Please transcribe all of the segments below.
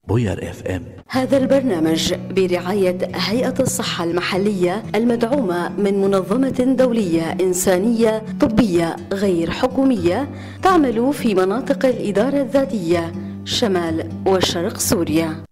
بوير اف ام. هذا البرنامج برعاية هيئة الصحة المحلية المدعومة من منظمة دولية إنسانية طبية غير حكومية تعمل في مناطق الإدارة الذاتية شمال وشرق سوريا.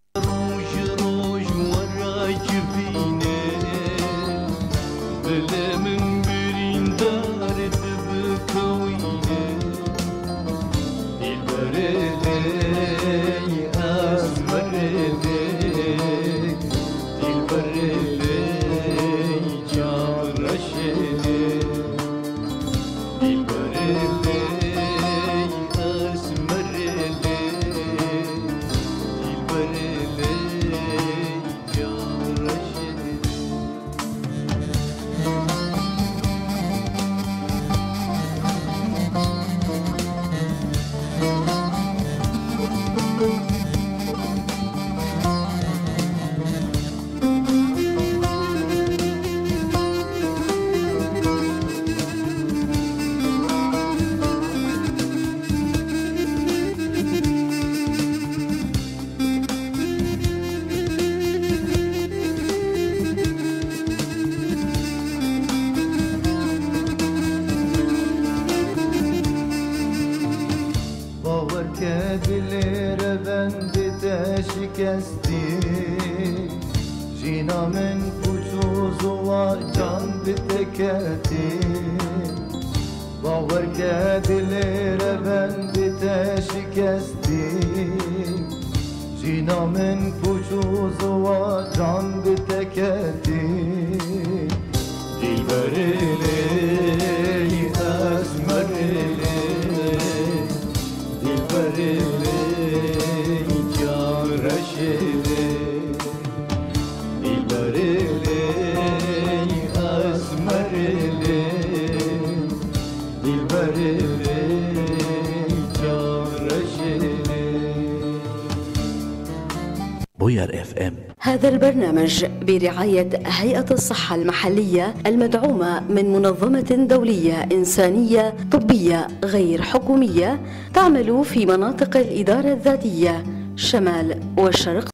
بوير اف ام. هذا البرنامج برعاية هيئة الصحة المحلية المدعومة من منظمة دولية إنسانية طبية غير حكومية تعمل في مناطق الإدارة الذاتية شمال وشرق.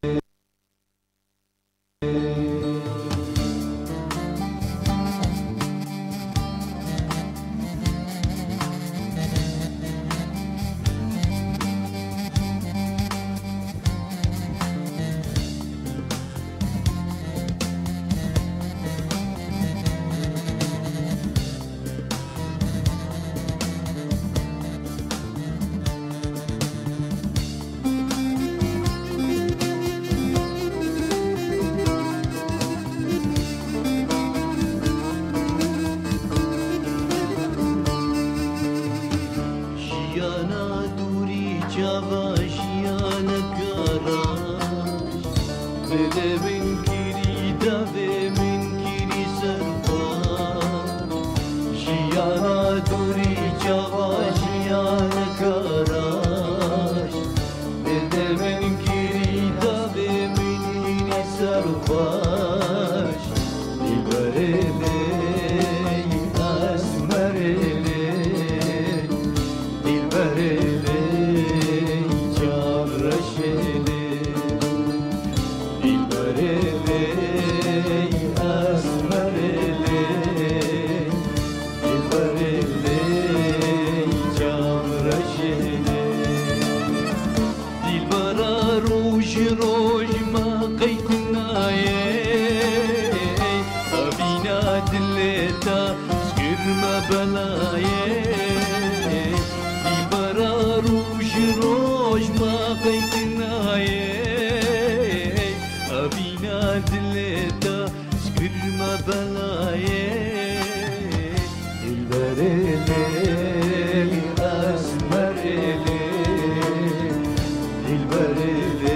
Dilber eli,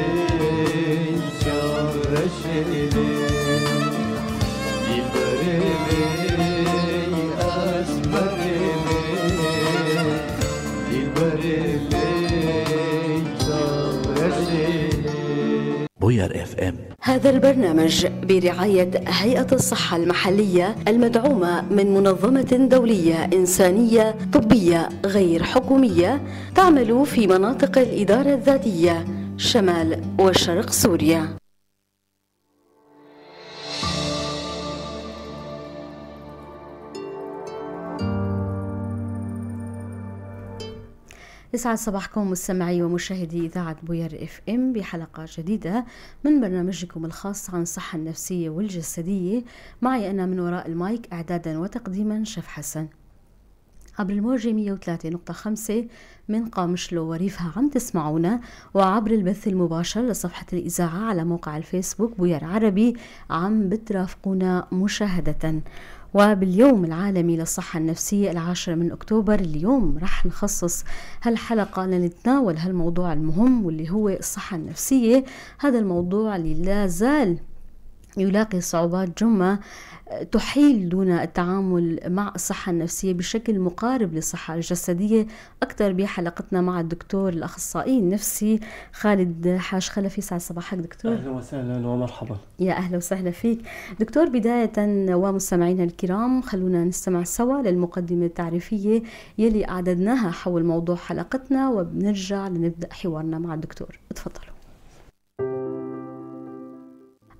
بوير FM. هذا البرنامج برعاية هيئة الصحة المحلية المدعومة من منظمة دولية إنسانية طبية غير حكومية تعمل في مناطق الإدارة الذاتية شمال وشرق سوريا. يسعد صباحكم مستمعي ومشاهدي إذاعة بوير FM بحلقة جديدة من برنامجكم الخاص عن الصحة النفسية والجسدية. معي أنا من وراء المايك إعدادا وتقديما شيف حسن. عبر الموجة 103.5 من قامشلو وريفها عم تسمعونا، وعبر البث المباشر لصفحة الإذاعة على موقع الفيسبوك بوير عربي عم بترافقونا مشاهدة. وباليوم العالمي للصحة النفسية 10 من أكتوبر، اليوم رح نخصص هالحلقة لنتناول هالموضوع المهم واللي هو الصحة النفسية. هذا الموضوع اللي لا زال يلاقي صعوبات جمة تحيل دون التعامل مع الصحة النفسية بشكل مقارب للصحة الجسدية. أكثر بحلقتنا مع الدكتور الأخصائي النفسي خالد حاج خلفي. يسعد صباحك دكتور. أهلا وسهلا ومرحبا. يا أهلا وسهلا فيك دكتور. بداية ومستمعينا الكرام، خلونا نستمع سوا للمقدمة التعريفية يلي أعددناها حول موضوع حلقتنا، وبنرجع لنبدأ حوارنا مع الدكتور. تفضلوا.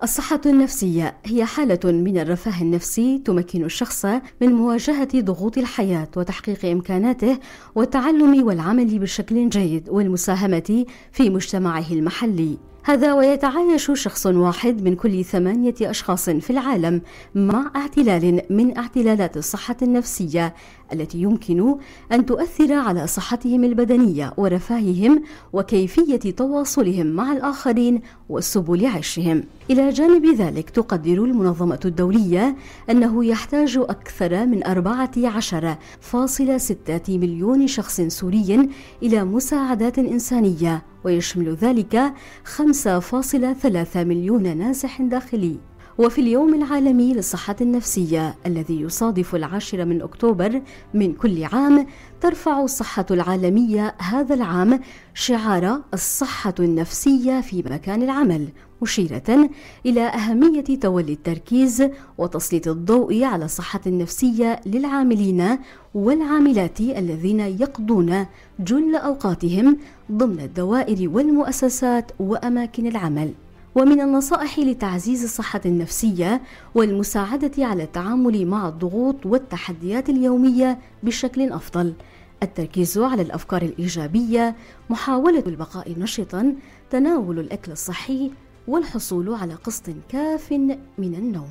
الصحة النفسية هي حالة من الرفاه النفسي تمكن الشخص من مواجهة ضغوط الحياة وتحقيق إمكاناته والتعلم والعمل بشكل جيد والمساهمة في مجتمعه المحلي. هذا ويتعايش شخص واحد من كل 8 أشخاص في العالم مع اعتلال من اعتلالات الصحة النفسية التي يمكن أن تؤثر على صحتهم البدنية ورفاههم وكيفية تواصلهم مع الآخرين وسبل عيشهم. إلى جانب ذلك تقدر المنظمة الدولية أنه يحتاج أكثر من 14.6 مليون شخص سوري إلى مساعدات إنسانية، ويشمل ذلك 5.3 مليون نازح داخلي. وفي اليوم العالمي للصحة النفسية الذي يصادف 10 من أكتوبر من كل عام، ترفع الصحة العالمية هذا العام شعار الصحة النفسية في مكان العمل، مشيرة إلى أهمية تولي التركيز وتسليط الضوء على الصحة النفسية للعاملين والعاملات الذين يقضون جل أوقاتهم ضمن الدوائر والمؤسسات وأماكن العمل. ومن النصائح لتعزيز الصحة النفسية والمساعدة على التعامل مع الضغوط والتحديات اليومية بشكل أفضل التركيز على الأفكار الإيجابية، محاولة البقاء نشطا، تناول الأكل الصحي، والحصول على قسط كاف من النوم.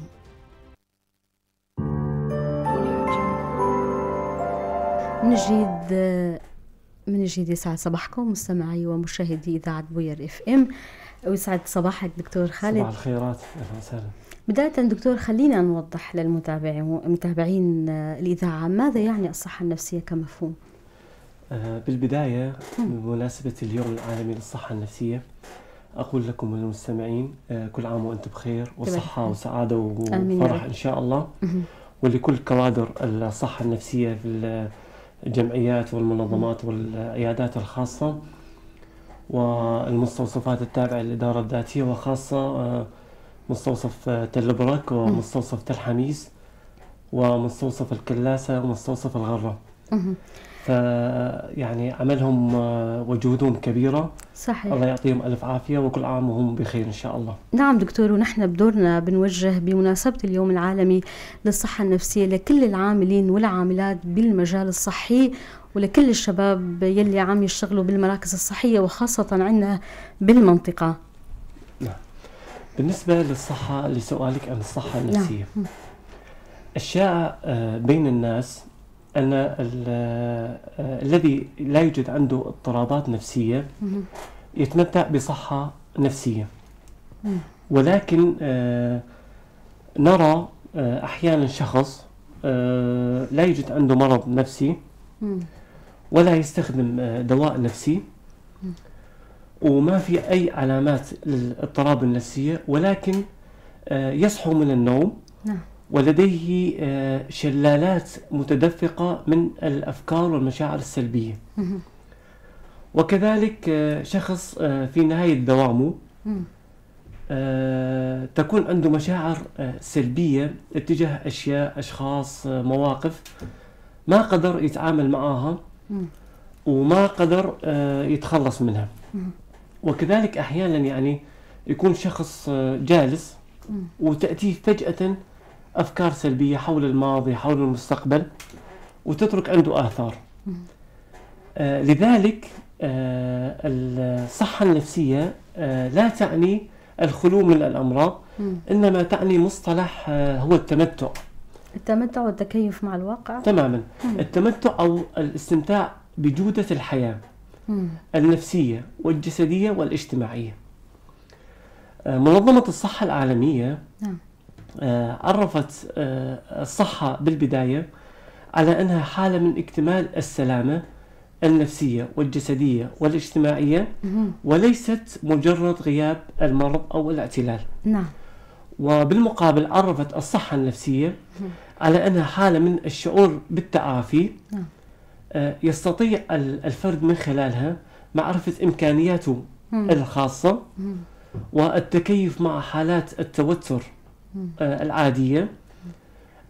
من جديد يسعد صباحكم مستمعي ومشاهدي إذاعة بوير FM، ويسعد صباحك دكتور خالد. صباح الخيرات، أهلا وسهلا. بداية دكتور، خلينا نوضح للمتابعين الإذاعة ماذا يعني الصحة النفسية كمفهوم. بالبداية بمناسبة اليوم العالمي للصحة النفسية أقول لكم وللمستمعين كل عام وأنتم بخير وصحة وسعادة وفرح إن شاء الله، ولكل كوادر الصحة النفسية في الجمعيات والمنظمات والعيادات الخاصة والمستوصفات التابعة للإدارة الذاتية، وخاصة مستوصف تل برك ومستوصف تل حميس ومستوصف الكلاسة ومستوصف الغرة. فيعني عملهم وجهودهم كبيرة. صحيح. الله يعطيهم ألف عافية وكل عام وهم بخير إن شاء الله. نعم دكتور، ونحن بدورنا بنوجه بمناسبة اليوم العالمي للصحة النفسية لكل العاملين والعاملات بالمجال الصحي ولكل الشباب يلي عم يشتغلوا بالمراكز الصحية وخاصة عندنا بالمنطقة. نعم. بالنسبة للصحة، لسؤالك عن الصحة النفسية. نعم. الشائع بين الناس أن الذي لا يوجد عنده اضطرابات نفسية يتمتع بصحة نفسية، ولكن نرى أحيانا شخص لا يوجد عنده مرض نفسي ولا يستخدم دواء نفسي وما في أي علامات للاضطراب النفسية، ولكن يصحو من النوم ولديه شلالات متدفقة من الأفكار والمشاعر السلبية. وكذلك شخص في نهاية دوامه تكون عنده مشاعر سلبية اتجاه أشياء، أشخاص، مواقف ما قدر يتعامل معها وما قدر يتخلص منها. وكذلك أحيانا يعني يكون شخص جالس وتأتيه فجأة أفكار سلبية حول الماضي، حول المستقبل، وتترك عنده آثار. لذلك الصحة النفسية لا تعني الخلو من الأمراض، إنما تعني مصطلح هو التمتع. التمتع والتكيف مع الواقع. تماما. التمتع أو الاستمتاع بجودة الحياة النفسية والجسدية والاجتماعية. منظمة الصحة العالمية عرفت الصحة بالبداية على أنها حالة من اكتمال السلامة النفسية والجسدية والاجتماعية، وليست مجرد غياب المرض أو الاعتلال. نعم. وبالمقابل عرفت الصحة النفسية على أنها حالة من الشعور بالتعافي. نعم. يستطيع الفرد من خلالها معرفة إمكانياته الخاصة والتكيف مع حالات التوتر العادية،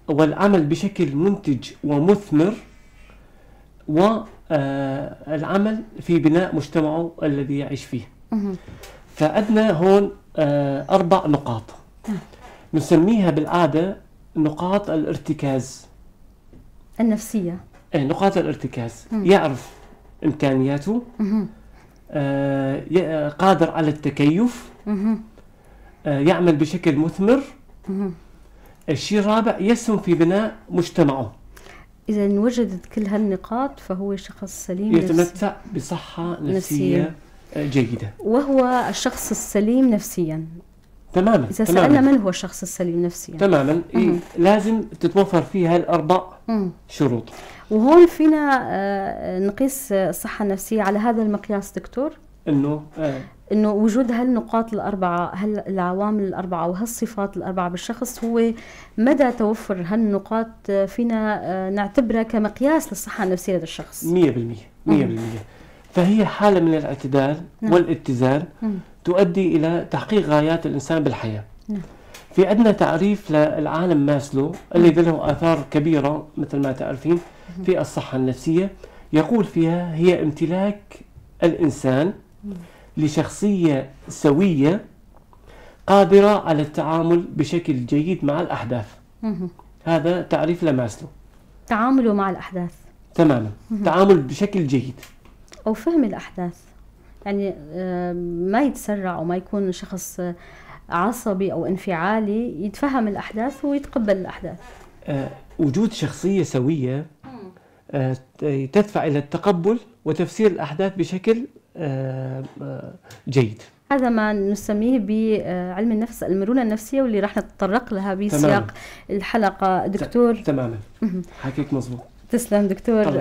والعمل بشكل منتج ومثمر، والعمل في بناء مجتمعه الذي يعيش فيه. فعندنا هون 4 نقاط نسميها بالعادة نقاط الارتكاز النفسية. نقاط الارتكاز. يعرف إمكانياته، قادر على التكيف، يعمل بشكل مثمر. الشيء الرابع، يسهم في بناء مجتمعه. إذا وجدت كل هالنقاط فهو شخص سليم، يتمتع بصحة نفسية جيدة، وهو الشخص السليم نفسيا. تماما. إذا سألنا من هو الشخص السليم نفسيا؟ تماما. إيه، لازم تتوفر فيها الأربع شروط. وهون فينا نقيس الصحة النفسية على هذا المقياس دكتور، إنه وجود هالنقاط الأربعة، هالعوامل الأربعة وهالصفات الأربعة بالشخص، هو مدى توفر هالنقاط فينا نعتبرها كمقياس للصحة النفسية لدى الشخص. 100%. 100%. فهي حالة من الاعتدال والاتزان تؤدي إلى تحقيق غايات الإنسان بالحياة. في عندنا تعريف للعالم ماسلو الذي له آثار كبيرة مثل ما تعرفين في الصحة النفسية، يقول فيها هي امتلاك الإنسان لشخصية سوية قادرة على التعامل بشكل جيد مع الأحداث. هذا تعريف لماسلو. تعامله مع الأحداث. تماما. تعامل بشكل جيد أو فهم الأحداث، يعني ما يتسرع وما يكون شخص عصبي أو انفعالي، يتفهم الأحداث ويتقبل الأحداث. وجود شخصية سوية تدفع إلى التقبل وتفسير الأحداث بشكل جيد. هذا ما نسميه بعلم النفس المرونة النفسية، واللي راح نتطرق لها بسياق الحلقة دكتور. تماما، حكيك مظبوط. تسلم دكتور.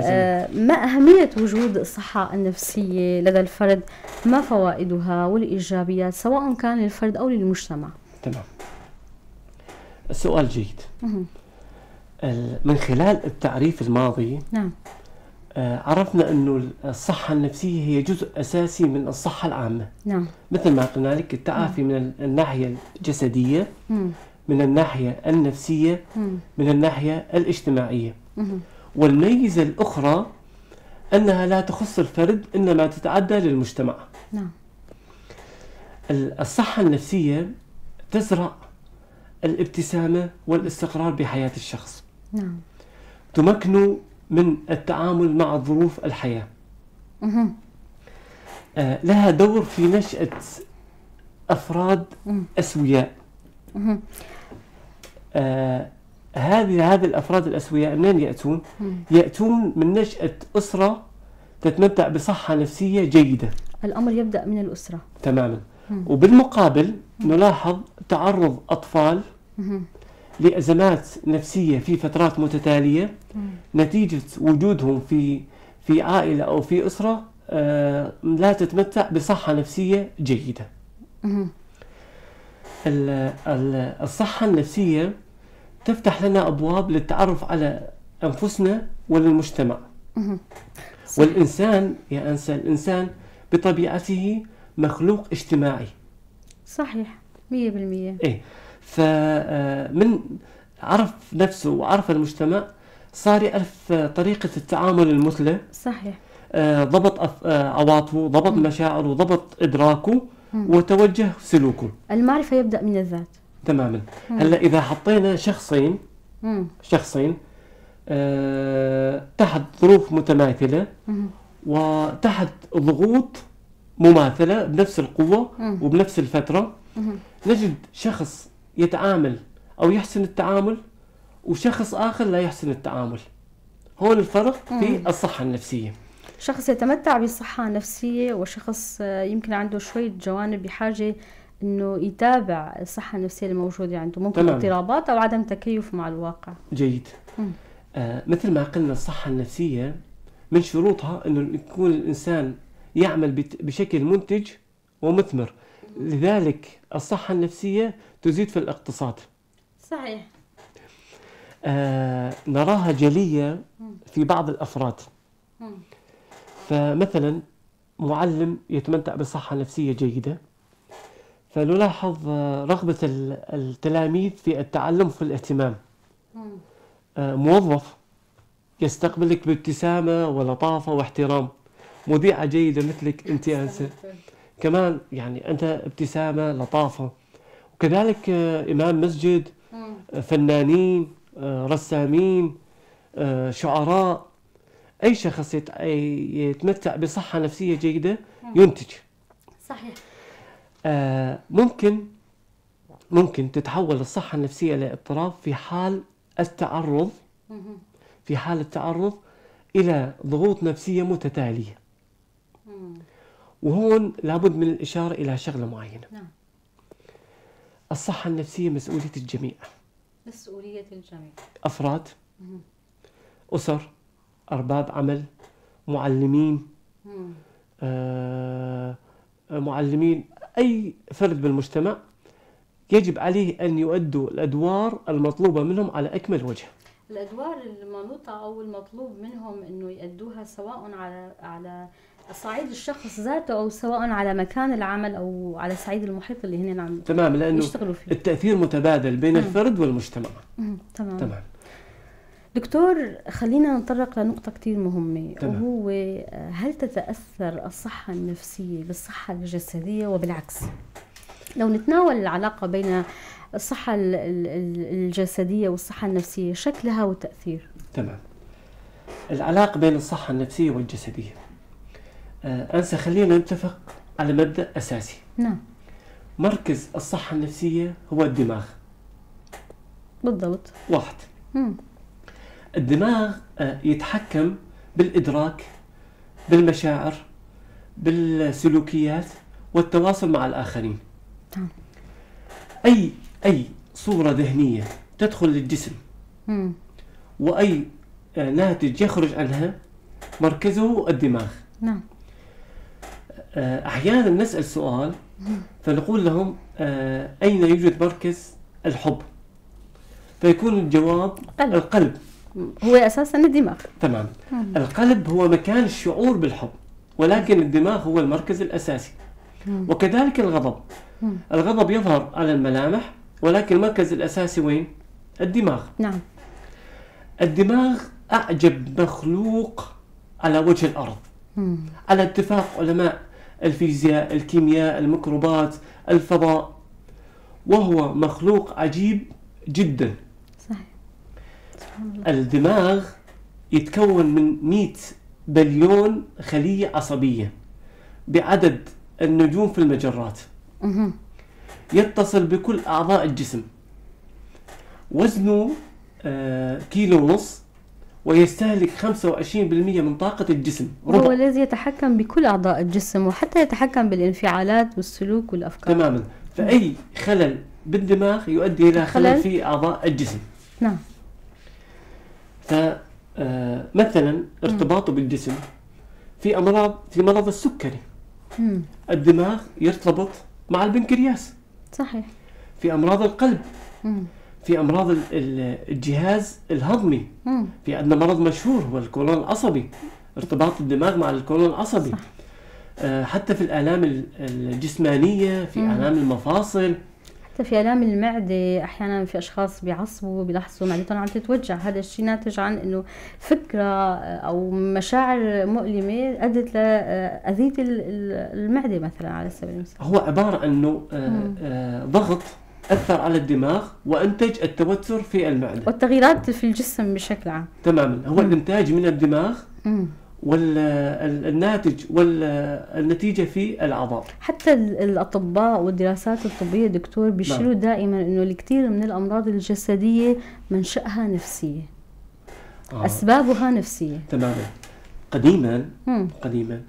ما أهمية وجود الصحة النفسية لدى الفرد؟ ما فوائدها والإيجابيات سواء كان للفرد أو للمجتمع؟ تمام، السؤال جيد. من خلال التعريف الماضي نعم عرفنا أنه الصحة النفسية هي جزء أساسي من الصحة العامة. نعم. مثل ما قلنا لك التعافي من الناحية الجسدية، من الناحية النفسية، من الناحية الاجتماعية. والميزة الأخرى أنها لا تخص الفرد إنما تتعدى للمجتمع. نعم. الصحة النفسية تزرع الابتسامة والاستقرار بحياة الشخص. نعم. تمكنه من التعامل مع ظروف الحياة. لها دور في نشأة أفراد أسوياء. هذه الأفراد الأسوياء منين يأتون؟ يأتون من نشأة أسرة تتمتع بصحة نفسية جيدة. الأمر يبدأ من الأسرة. تماما. وبالمقابل نلاحظ تعرض أطفال لأزمات نفسية في فترات متتالية نتيجة وجودهم في عائلة أو في أسرة لا تتمتع بصحة نفسية جيدة. الصحة النفسية تفتح لنا أبواب للتعرف على أنفسنا وللمجتمع. والإنسان يا أنسى، الإنسان بطبيعته مخلوق اجتماعي. صحيح. 100%. إيه، فمن عرف نفسه وعرف المجتمع صار يعرف طريقة التعامل المثلى. صحيح. ضبط عواطفه، ضبط مشاعره، ضبط إدراكه وتوجه سلوكه. المعرفة يبدأ من الذات. تماما. هلا إذا حطينا شخصين تحت ظروف متماثلة وتحت ضغوط مماثلة بنفس القوة وبنفس الفترة، نجد شخص يتعامل أو يحسن التعامل وشخص آخر لا يحسن التعامل. هون الفرق في الصحة النفسية. شخص يتمتع بصحة نفسية وشخص يمكن عنده شوية جوانب بحاجة إنه يتابع الصحة النفسية الموجودة عنده، ممكن اضطرابات أو عدم تكيف مع الواقع. جيد. مثل ما قلنا الصحة النفسية من شروطها إنه يكون الإنسان يعمل بشكل منتج ومثمر، لذلك الصحة النفسية تزيد في الاقتصاد. صحيح. نراها جلية في بعض الأفراد. فمثلا معلم يتمتع بصحة نفسية جيدة، فنلاحظ رغبة التلاميذ في التعلم في الاهتمام. موظف يستقبلك بابتسامة ولطافة واحترام. مذيعة جيدة مثلك أنت أنسة كمان، يعني أنت ابتسامة لطافة. وكذلك إمام مسجد، فنانين، رسامين، شعراء، أي شخص يتمتع بصحة نفسية جيدة ينتج. صحيح. ممكن تتحول الصحة النفسية إلى اضطراب في حال التعرض، في حال التعرض إلى ضغوط نفسية متتالية. وهون لابد من الإشارة إلى شغلة معينة. نعم. الصحة النفسية مسؤولية الجميع. مسؤولية الجميع. أفراد، أسر، أرباب عمل، معلمين، معلمين، أي فرد بالمجتمع يجب عليه أن يؤدوا الأدوار المطلوبة منهم على أكمل وجه. الأدوار المنوطة أو المطلوب منهم أنه يؤدوها سواء على صعيد الشخص ذاته أو سواء على مكان العمل أو على صعيد المحيط اللي هن عم تمام، لأنه يشتغلوا فيه. التأثير متبادل بين الفرد والمجتمع. تمام. تمام. دكتور، خلينا نتطرق لنقطة كتير مهمة. تمام. وهو هل تتأثر الصحة النفسية بالصحة الجسدية وبالعكس؟ لو نتناول العلاقة بين الصحة الجسدية والصحة النفسية، شكلها والتأثير. تمام. العلاقة بين الصحة النفسية والجسدية، أنسى خلينا نتفق على مبدأ أساسي. نعم. مركز الصحة النفسية هو الدماغ. بالضبط. واحد. الدماغ يتحكم بالإدراك، بالمشاعر، بالسلوكيات، والتواصل مع الآخرين. نعم. أي صورة ذهنية تدخل للجسم وأي ناتج يخرج عنها مركزه الدماغ. نعم. أحيانا نسأل سؤال فنقول لهم أين يوجد مركز الحب؟ فيكون الجواب قلب. القلب. هو أساسا الدماغ. تمام. القلب هو مكان الشعور بالحب، ولكن الدماغ هو المركز الأساسي. وكذلك الغضب. الغضب يظهر على الملامح، ولكن المركز الأساسي وين؟ الدماغ. نعم. الدماغ أعجب مخلوق على وجه الأرض. على اتفاق علماء الفيزياء، الكيمياء، الميكروبات، الفضاء، وهو مخلوق عجيب جدا. صحيح. سبحان الله. الدماغ يتكون من 100 بليون خلية عصبية بعدد النجوم في المجرات. يتصل بكل أعضاء الجسم. وزنه 1.5 كيلو، ويستهلك 25% من طاقة الجسم. هو الذي يتحكم بكل أعضاء الجسم، وحتى يتحكم بالانفعالات والسلوك والأفكار. تماما. فأي خلل بالدماغ يؤدي إلى خلل في أعضاء الجسم. نعم. فمثلا ارتباطه بالجسم في أمراض، في مرض السكري. الدماغ يرتبط مع البنكرياس. صحيح. في أمراض القلب. في أمراض الجهاز الهضمي. في عندنا مرض مشهور هو الكولون العصبي، ارتباط الدماغ مع الكولون العصبي. صح. حتى في الآلام الجسمانية، في آلام المفاصل. حتى في آلام المعدة أحيانا في أشخاص بيعصبوا بيلاحظوا معدتهم عم تتوجع، هذا الشيء ناتج عن إنه فكرة أو مشاعر مؤلمة أدت لأذية المعدة مثلا على سبيل المثال. هو عبارة أنه ضغط أثر على الدماغ وأنتج التوتر في المعدة والتغييرات في الجسم بشكل عام. تماما، هو الإنتاج من الدماغ والناتج والنتيجة في الأعضاء. حتى الأطباء والدراسات الطبية دكتور بيشيروا دائما أنه الكثير من الأمراض الجسدية منشأها نفسية. أسبابها نفسية. تماما. قديما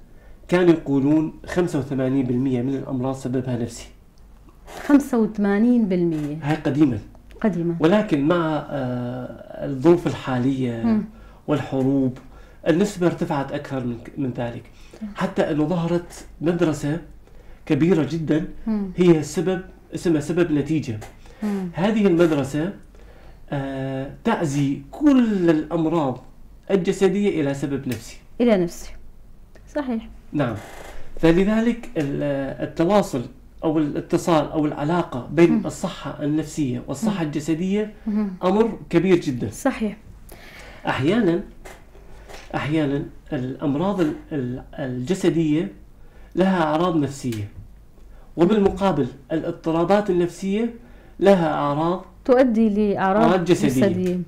كانوا يقولون 85% من الأمراض سببها نفسي. 85% هاي قديما. ولكن مع الظروف الحالية والحروب النسبة ارتفعت أكثر من ذلك، حتى أنه ظهرت مدرسة كبيرة جدا هي السبب، اسمها سبب نتيجة. هذه المدرسة تعزي كل الأمراض الجسدية إلى سبب نفسي. إلى نفسي، صحيح. نعم، فلذلك التواصل أو الاتصال أو العلاقة بين الصحة النفسية والصحة الجسدية أمر كبير جدا. صحيح. أحيانا الأمراض الجسدية لها أعراض نفسية، وبالمقابل الاضطرابات النفسية لها أعراض تؤدي لأعراض جسدية.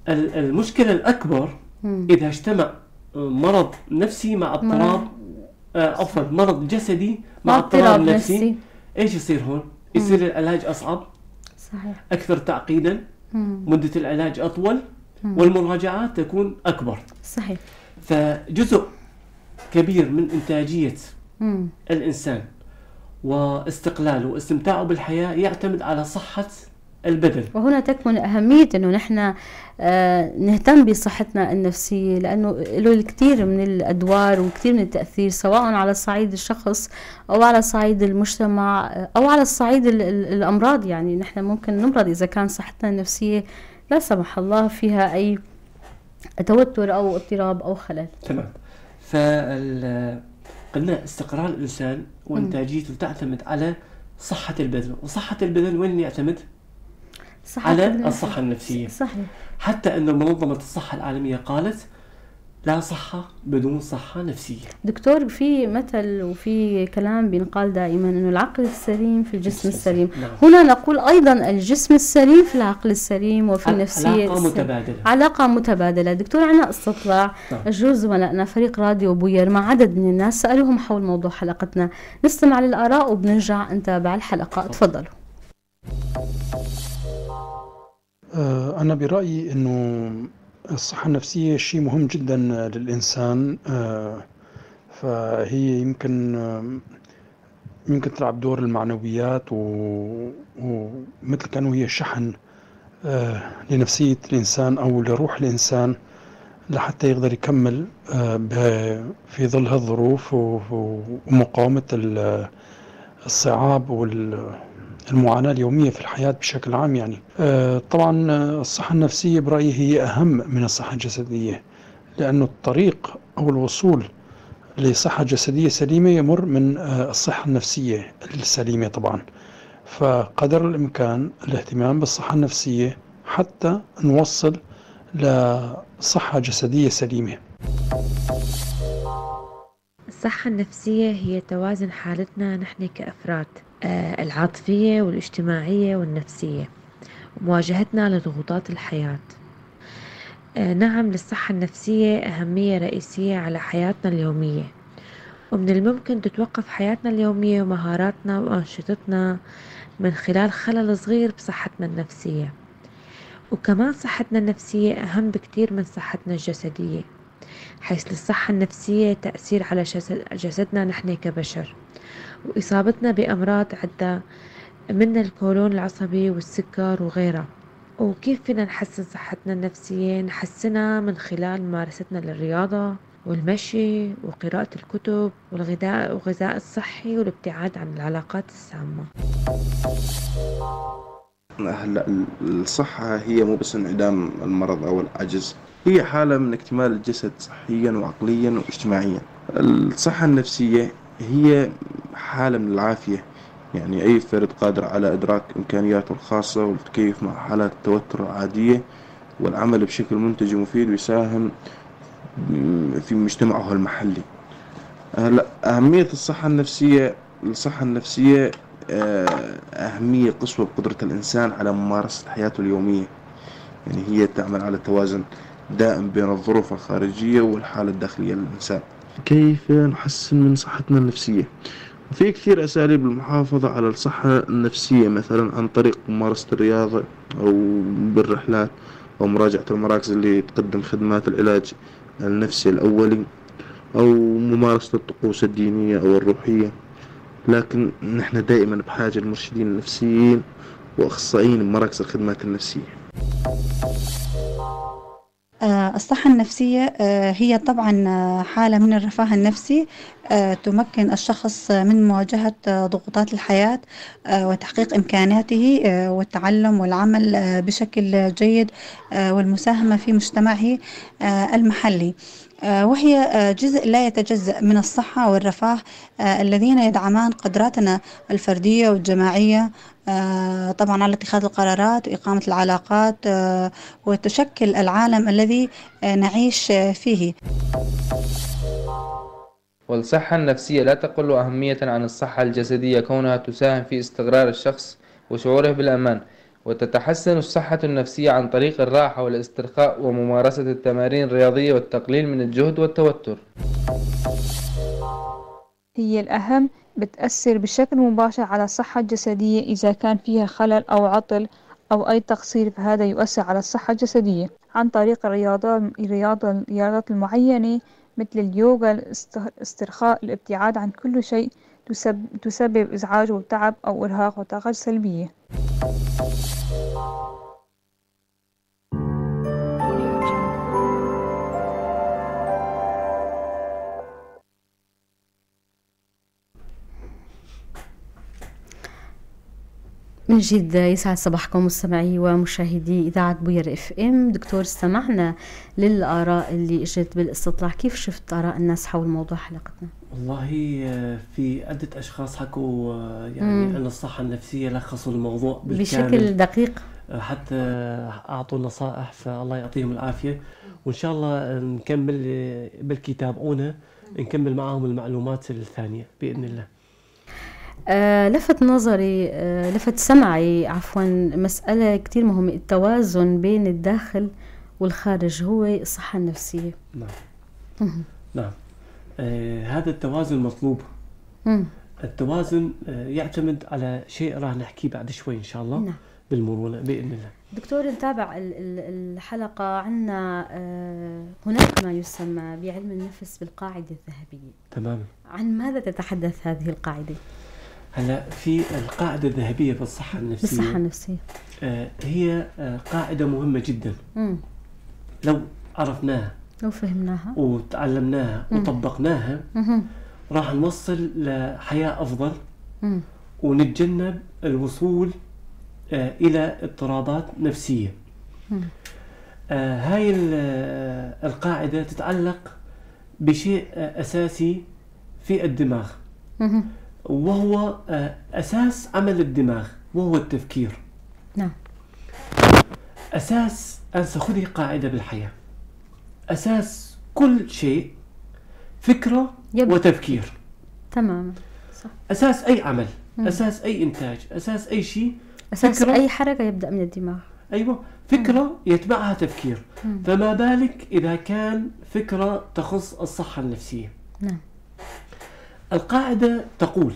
المشكلة الأكبر إذا اجتمع مرض نفسي مع اضطراب، عفوا مرض جسدي مع اضطراب نفسي. إيش يصير هون؟ يصير العلاج أصعب. صحيح. أكثر تعقيدا، مدة العلاج أطول، والمراجعات تكون أكبر. صحيح. فجزء كبير من إنتاجية الإنسان واستقلاله واستمتاعه بالحياة يعتمد على صحة البدن. وهنا تكمن أهمية أنه نحن نهتم بصحتنا النفسية، لأنه له الكثير من الأدوار وكثير من التأثير، سواء على صعيد الشخص أو على صعيد المجتمع أو على الصعيد الأمراض. يعني نحن ممكن نمرض إذا كان صحتنا النفسية لا سمح الله فيها أي توتر أو اضطراب أو خلل. تمام. قلنا استقرار الإنسان وإنتاجيته تعتمد على صحة البدن، وصحة البدن وين يعتمد؟ على الصحة النفسية. صحيح. حتى أن منظمة الصحة العالمية قالت لا صحة بدون صحة نفسية. دكتور، في مثل وفي كلام بينقال دائما أنه العقل السليم في الجسم السليم. نعم. هنا نقول أيضا الجسم السليم في العقل السليم وفي النفسية. علاقة متبادلة. علاقة متبادلة. دكتور، عنا استطلاع. نعم. أجروا زملائنا فريق راديو بوير مع عدد من الناس، سألوهم حول موضوع حلقتنا. نستمع للآراء وبنرجع نتابع الحلقة. تفضلوا. أنا برأيي أنه الصحة النفسية شيء مهم جدا للإنسان، فهي يمكن تلعب دور المعنويات ومثل كأنه هي شحن لنفسية الإنسان أو لروح الإنسان لحتى يقدر يكمل في ظل هالظروف ومقاومة الصعاب والمعاناة اليومية في الحياة بشكل عام. يعني طبعا الصحة النفسية برأيي هي أهم من الصحة الجسدية، لأنه الطريق أو الوصول لصحة جسدية سليمة يمر من الصحة النفسية السليمة طبعا. فقدر الإمكان الاهتمام بالصحة النفسية حتى نوصل لصحة جسدية سليمة. الصحة النفسية هي توازن حالتنا نحن كأفراد، العاطفية والاجتماعية والنفسية، ومواجهتنا لضغوطات الحياة. نعم، للصحة النفسية أهمية رئيسية على حياتنا اليومية، ومن الممكن تتوقف حياتنا اليومية ومهاراتنا وأنشطتنا من خلال خلل صغير بصحتنا النفسية. وكمان صحتنا النفسية أهم بكتير من صحتنا الجسدية، حيث للصحة النفسية تأثير على جسدنا نحن كبشر، وإصابتنا بأمراض عدة من الكولون العصبي والسكر وغيرها. وكيف فينا نحسن صحتنا النفسية؟ نحسنها من خلال ممارستنا للرياضة والمشي وقراءة الكتب والغذاء الصحي والابتعاد عن العلاقات السامة. هلا الصحة هي مو بس انعدام المرض أو العجز، هي حالة من اكتمال الجسد صحيا وعقليا واجتماعيا. الصحة النفسية هي حالة من العافية يعني أي فرد قادر على إدراك إمكانياته الخاصة والتكيف مع حالات التوتر العادية والعمل بشكل منتج ومفيد ويساهم في مجتمعه المحلي. هلا أهمية الصحة النفسية، الصحة النفسية أهمية قصوى بقدرة الإنسان على ممارسة حياته اليومية. يعني هي تعمل على توازن دائم بين الظروف الخارجية والحالة الداخلية للإنسان. كيف نحسن من صحتنا النفسية؟ في كثير أساليب للمحافظة على الصحة النفسية، مثلا عن طريق ممارسة الرياضة أو بالرحلات أو مراجعة المراكز اللي تقدم خدمات العلاج النفسي الأولي أو ممارسة الطقوس الدينية أو الروحية. لكن نحن دائما بحاجة للمرشدين النفسيين وأخصائيين بمراكز الخدمات النفسية. الصحة النفسية هي طبعا حالة من الرفاه النفسي تمكن الشخص من مواجهة ضغوطات الحياة وتحقيق إمكاناته والتعلم والعمل بشكل جيد والمساهمة في مجتمعه المحلي، وهي جزء لا يتجزأ من الصحة والرفاه الذين يدعمان قدراتنا الفردية والجماعية طبعا على اتخاذ القرارات وإقامة العلاقات وتشكل العالم الذي نعيش فيه. والصحة النفسية لا تقل أهمية عن الصحة الجسدية، كونها تساهم في استقرار الشخص وشعوره بالأمان. وتتحسن الصحة النفسية عن طريق الراحة والاسترخاء وممارسة التمارين الرياضية والتقليل من الجهد والتوتر. هي الأهم، بتأثر بشكل مباشر على الصحة الجسدية. إذا كان فيها خلل أو عطل أو أي تقصير فهذا يؤثر على الصحة الجسدية عن طريق الرياضات المعينة مثل اليوغا، الاسترخاء، الابتعاد عن كل شيء تسبب إزعاج وتعب أو إرهاق وطاقة سلبية. من جديد يسعد صباحكم مستمعي ومشاهدي إذاعة بوير FM. دكتور، استمعنا للآراء اللي اجت بالاستطلاع، كيف شفت آراء الناس حول موضوع حلقتنا؟ والله في عدة أشخاص حكوا يعني أن الصحة النفسية لخصوا الموضوع بالكامل بشكل دقيق، حتى أعطوا نصائح، فالله يعطيهم العافية، وإن شاء الله نكمل بلكي يتابعونا نكمل معهم المعلومات الثانية بإذن الله. لفت نظري، لفت سمعي عفوا، مسألة كتير مهمة، التوازن بين الداخل والخارج هو الصحة النفسية. نعم. نعم. هذا التوازن مطلوب. التوازن يعتمد على شيء راح نحكيه بعد شوي إن شاء الله. نعم. بالمرونة بإذن الله. دكتور، نتابع الحلقة. عندنا هناك ما يسمى بعلم النفس بالقاعدة الذهبية. تمام. عن ماذا تتحدث هذه القاعدة؟ هلا في القاعدة الذهبية بالصحة النفسية. بالصحة النفسية هي قاعدة مهمة جدا. لو عرفناها، لو فهمناها وتعلمناها وطبقناها راح نوصل لحياة أفضل. ونتجنب الوصول إلى اضطرابات نفسية. هاي القاعدة تتعلق بشيء أساسي في الدماغ، وهو أساس عمل الدماغ، وهو التفكير. نعم. أساس، أنسى خذي قاعدة بالحياة، أساس كل شيء فكرة وتفكير. تماما. صح. أساس أي عمل، أساس أي إنتاج، أساس أي شيء، أساس فكرة، أي حركة يبدأ من الدماغ. أيوة، فكرة يتبعها تفكير. فما بالك إذا كان فكرة تخص الصحة النفسية. نعم. القاعدة تقول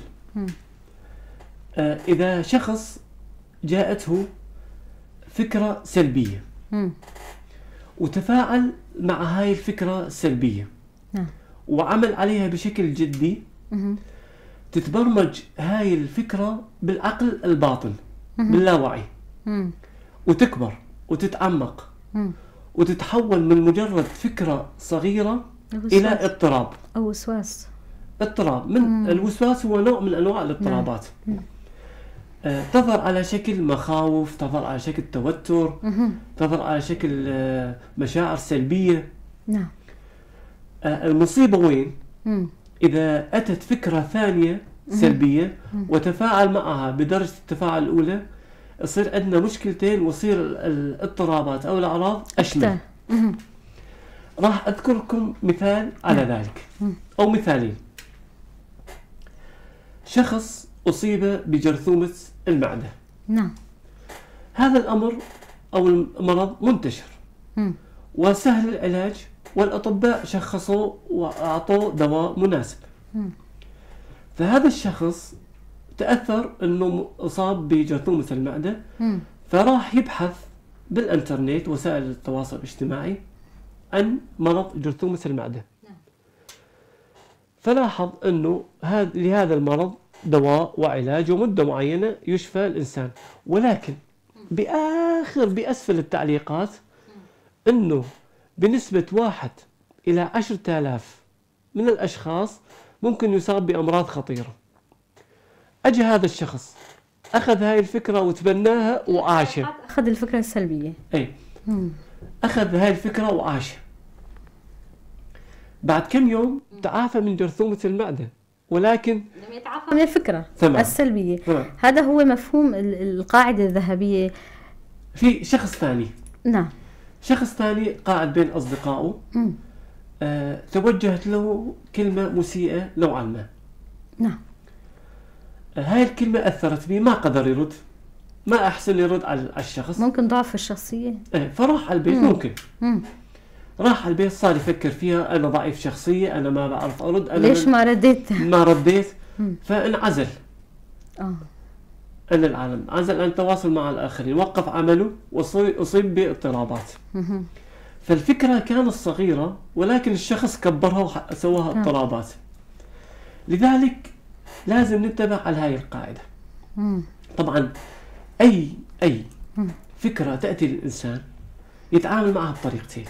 إذا شخص جاءته فكرة سلبية وتفاعل مع هاي الفكرة السلبية وعمل عليها بشكل جدي، تتبرمج هاي الفكرة بالعقل الباطن، باللاوعي، وتكبر وتتعمق وتتحول من مجرد فكرة صغيرة إلى اضطراب أو وسواس. اضطراب من الوسواس هو نوع من أنواع الاضطرابات. تظهر على شكل مخاوف، تظهر على شكل توتر، تظهر على شكل مشاعر سلبية. نعم. المصيبة وين؟ إذا أتت فكرة ثانية سلبية وتفاعل معها بدرجة التفاعل الأولى، يصير عندنا مشكلتين ويصير الاضطرابات أو الأعراض أشمل. راح أذكر لكم مثال على ذلك أو مثالين. شخص أصيب بجرثومة المعدة. نعم. هذا الأمر أو المرض منتشر وسهل العلاج، والأطباء شخصوا وأعطوه دواء مناسب. فهذا الشخص تأثر أنه أصاب بجرثومة المعدة، فراح يبحث بالإنترنت وسائل التواصل الاجتماعي عن مرض جرثومة المعدة. فلاحظ أنه لهذا المرض دواء وعلاج ومدة معينة يشفى الإنسان، ولكن بأسفل التعليقات أنه بنسبة 1 إلى 10,000 من الأشخاص ممكن يصاب بأمراض خطيرة. أجى هذا الشخص أخذ هاي الفكرة وتبناها وعاشها. أخذ الفكرة السلبية. أي. أخذ هاي الفكرة وعاشها. بعد كم يوم تعافى من جرثومة المعدة، ولكن لم يتعافى من الفكرة السلبية. تمام. هذا هو مفهوم القاعدة الذهبية. في شخص ثاني. نعم. شخص ثاني قاعد بين أصدقائه، توجهت له كلمة مسيئة نوعا ما. نعم. هاي الكلمة أثرت به، ما قدر يرد، ما أحسن يرد على الشخص. ممكن ضعف الشخصية. فراح على البيت. ممكن. راح على البيت صار يفكر فيها، أنا ضعيف شخصية، أنا ما بعرف أرد، أنا ليش ما رديت؟ ما رديت. فانعزل عن العالم، عزل عن التواصل مع الآخرين، وقف عمله وأصيب باضطرابات. فالفكرة كانت صغيرة ولكن الشخص كبرها وسواها اضطرابات. لذلك لازم ننتبه على هاي القاعدة. طبعا أي فكرة تأتي للإنسان يتعامل معها بطريقتين،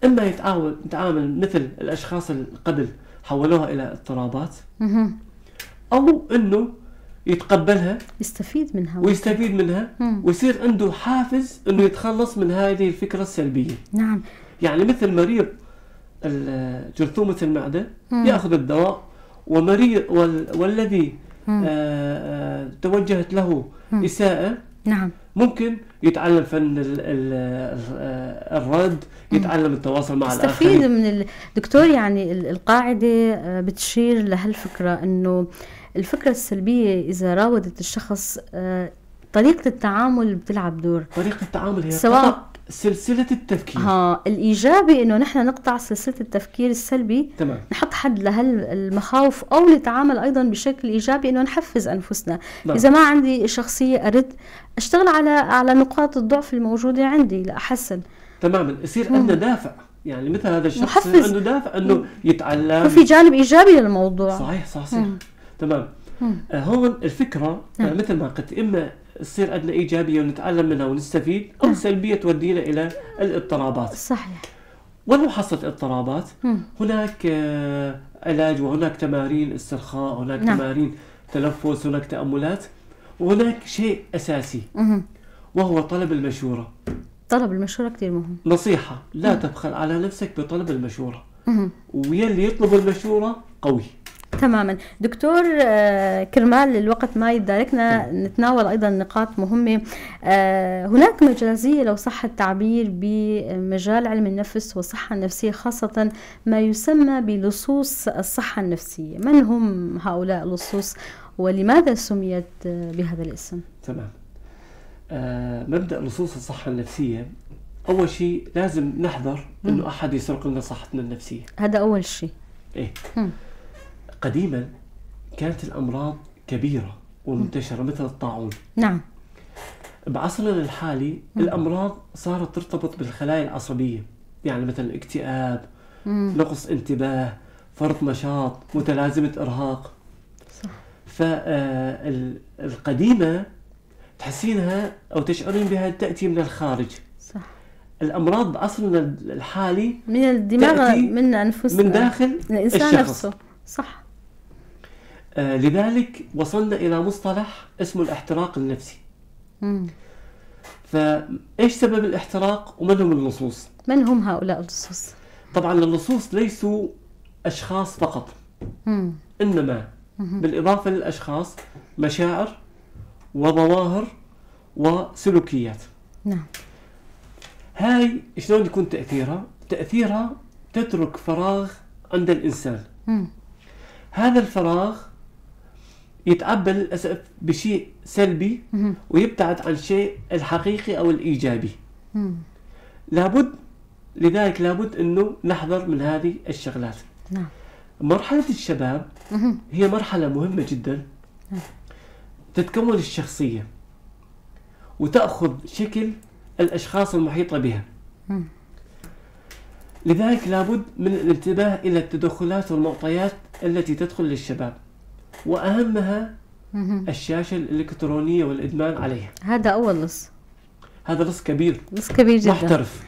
إما يتعامل مثل الأشخاص اللي قبل حولوها إلى اضطرابات، أو إنه يتقبلها، يستفيد منها ويستفيد منها ويصير عنده حافز إنه يتخلص من هذه الفكرة السلبية. نعم. يعني مثل مريض جرثومة المعدة يأخذ الدواء، ومريض والذي توجهت له إساءة، نعم، ممكن يتعلم فن الرد، يتعلم التواصل مع الآخرين، يستفيد من الدكتور. يعني القاعدة بتشير لهالفكرة، إنه الفكرة السلبية إذا راودت الشخص طريقة التعامل بتلعب دور. طريقة التعامل هي سواء سلسلة التفكير. الإيجابي إنه نحن نقطع سلسلة التفكير السلبي. تمام. نحط حد لهالمخاوف، أو نتعامل أيضا بشكل إيجابي إنه نحفز أنفسنا. نعم. إذا ما عندي شخصية أرد، أشتغل على نقاط الضعف الموجودة عندي لأحسن. تماما، يصير عندنا دافع، يعني مثل هذا الشخص عنده دافع إنه يتعلم، وفي جانب إيجابي للموضوع. صحيح صحيح. تمام. هون الفكرة مثل ما قلت، إما تصير عندنا إيجابية ونتعلم منها ونستفيد، أو سلبية تودينا إلى الاضطرابات. صحيح. ولو حصلت اضطرابات هناك علاج، وهناك تمارين استرخاء، هناك تمارين تنفس، هناك تأملات، وهناك شيء أساسي وهو طلب المشورة. طلب المشورة كثير مهم. نصيحة، لا تبخل على نفسك بطلب المشورة، ويلي يطلب المشورة قوي. تماما دكتور. كرمال الوقت ما يداركنا نتناول أيضا نقاط مهمة. هناك مجازية لو صح التعبير بمجال علم النفس والصحة النفسية، خاصة ما يسمى بلصوص الصحة النفسية. من هم هؤلاء اللصوص ولماذا سميت بهذا الاسم؟ تمام. مبدأ لصوص الصحة النفسية، أول شيء لازم نحذر أنه أحد يسرق لنا صحتنا النفسية. هذا أول شيء. إيه. قديما كانت الأمراض كبيرة ومنتشرة مثل الطاعون. نعم. بعصرنا الحالي الأمراض صارت ترتبط بالخلايا العصبية، يعني مثل الاكتئاب، نقص انتباه، فرط نشاط، متلازمة إرهاق. صح. فالقديمة تحسينها أو تشعرين بها تأتي من الخارج. صح. الأمراض بعصرنا الحالي من الدماغ، من أنفسنا، من داخل الإنسان الشخص نفسه. صح. لذلك وصلنا إلى مصطلح اسمه الاحتراق النفسي. فإيش سبب الاحتراق ومن هم اللصوص؟ من هم هؤلاء اللصوص؟ طبعا اللصوص ليسوا أشخاص فقط، إنما بالإضافة للأشخاص مشاعر وظواهر وسلوكيات. نعم. هاي شلون يكون تأثيرها؟ تأثيرها تترك فراغ عند الإنسان. هذا الفراغ يتقبل للأسف بشيء سلبي ويبتعد عن الشيء الحقيقي أو الإيجابي. لابد لذلك لابد أنه نحذر من هذه الشغلات. نعم. مرحلة الشباب هي مرحلة مهمة جدا. تتكون الشخصية وتأخذ شكل الأشخاص المحيطة بها. لذلك لابد من الانتباه إلى التدخلات والمعطيات التي تدخل للشباب، وأهمها الشاشة الإلكترونية والإدمان عليها. هذا أول لص. هذا لص كبير. لص كبير جدا. محترف.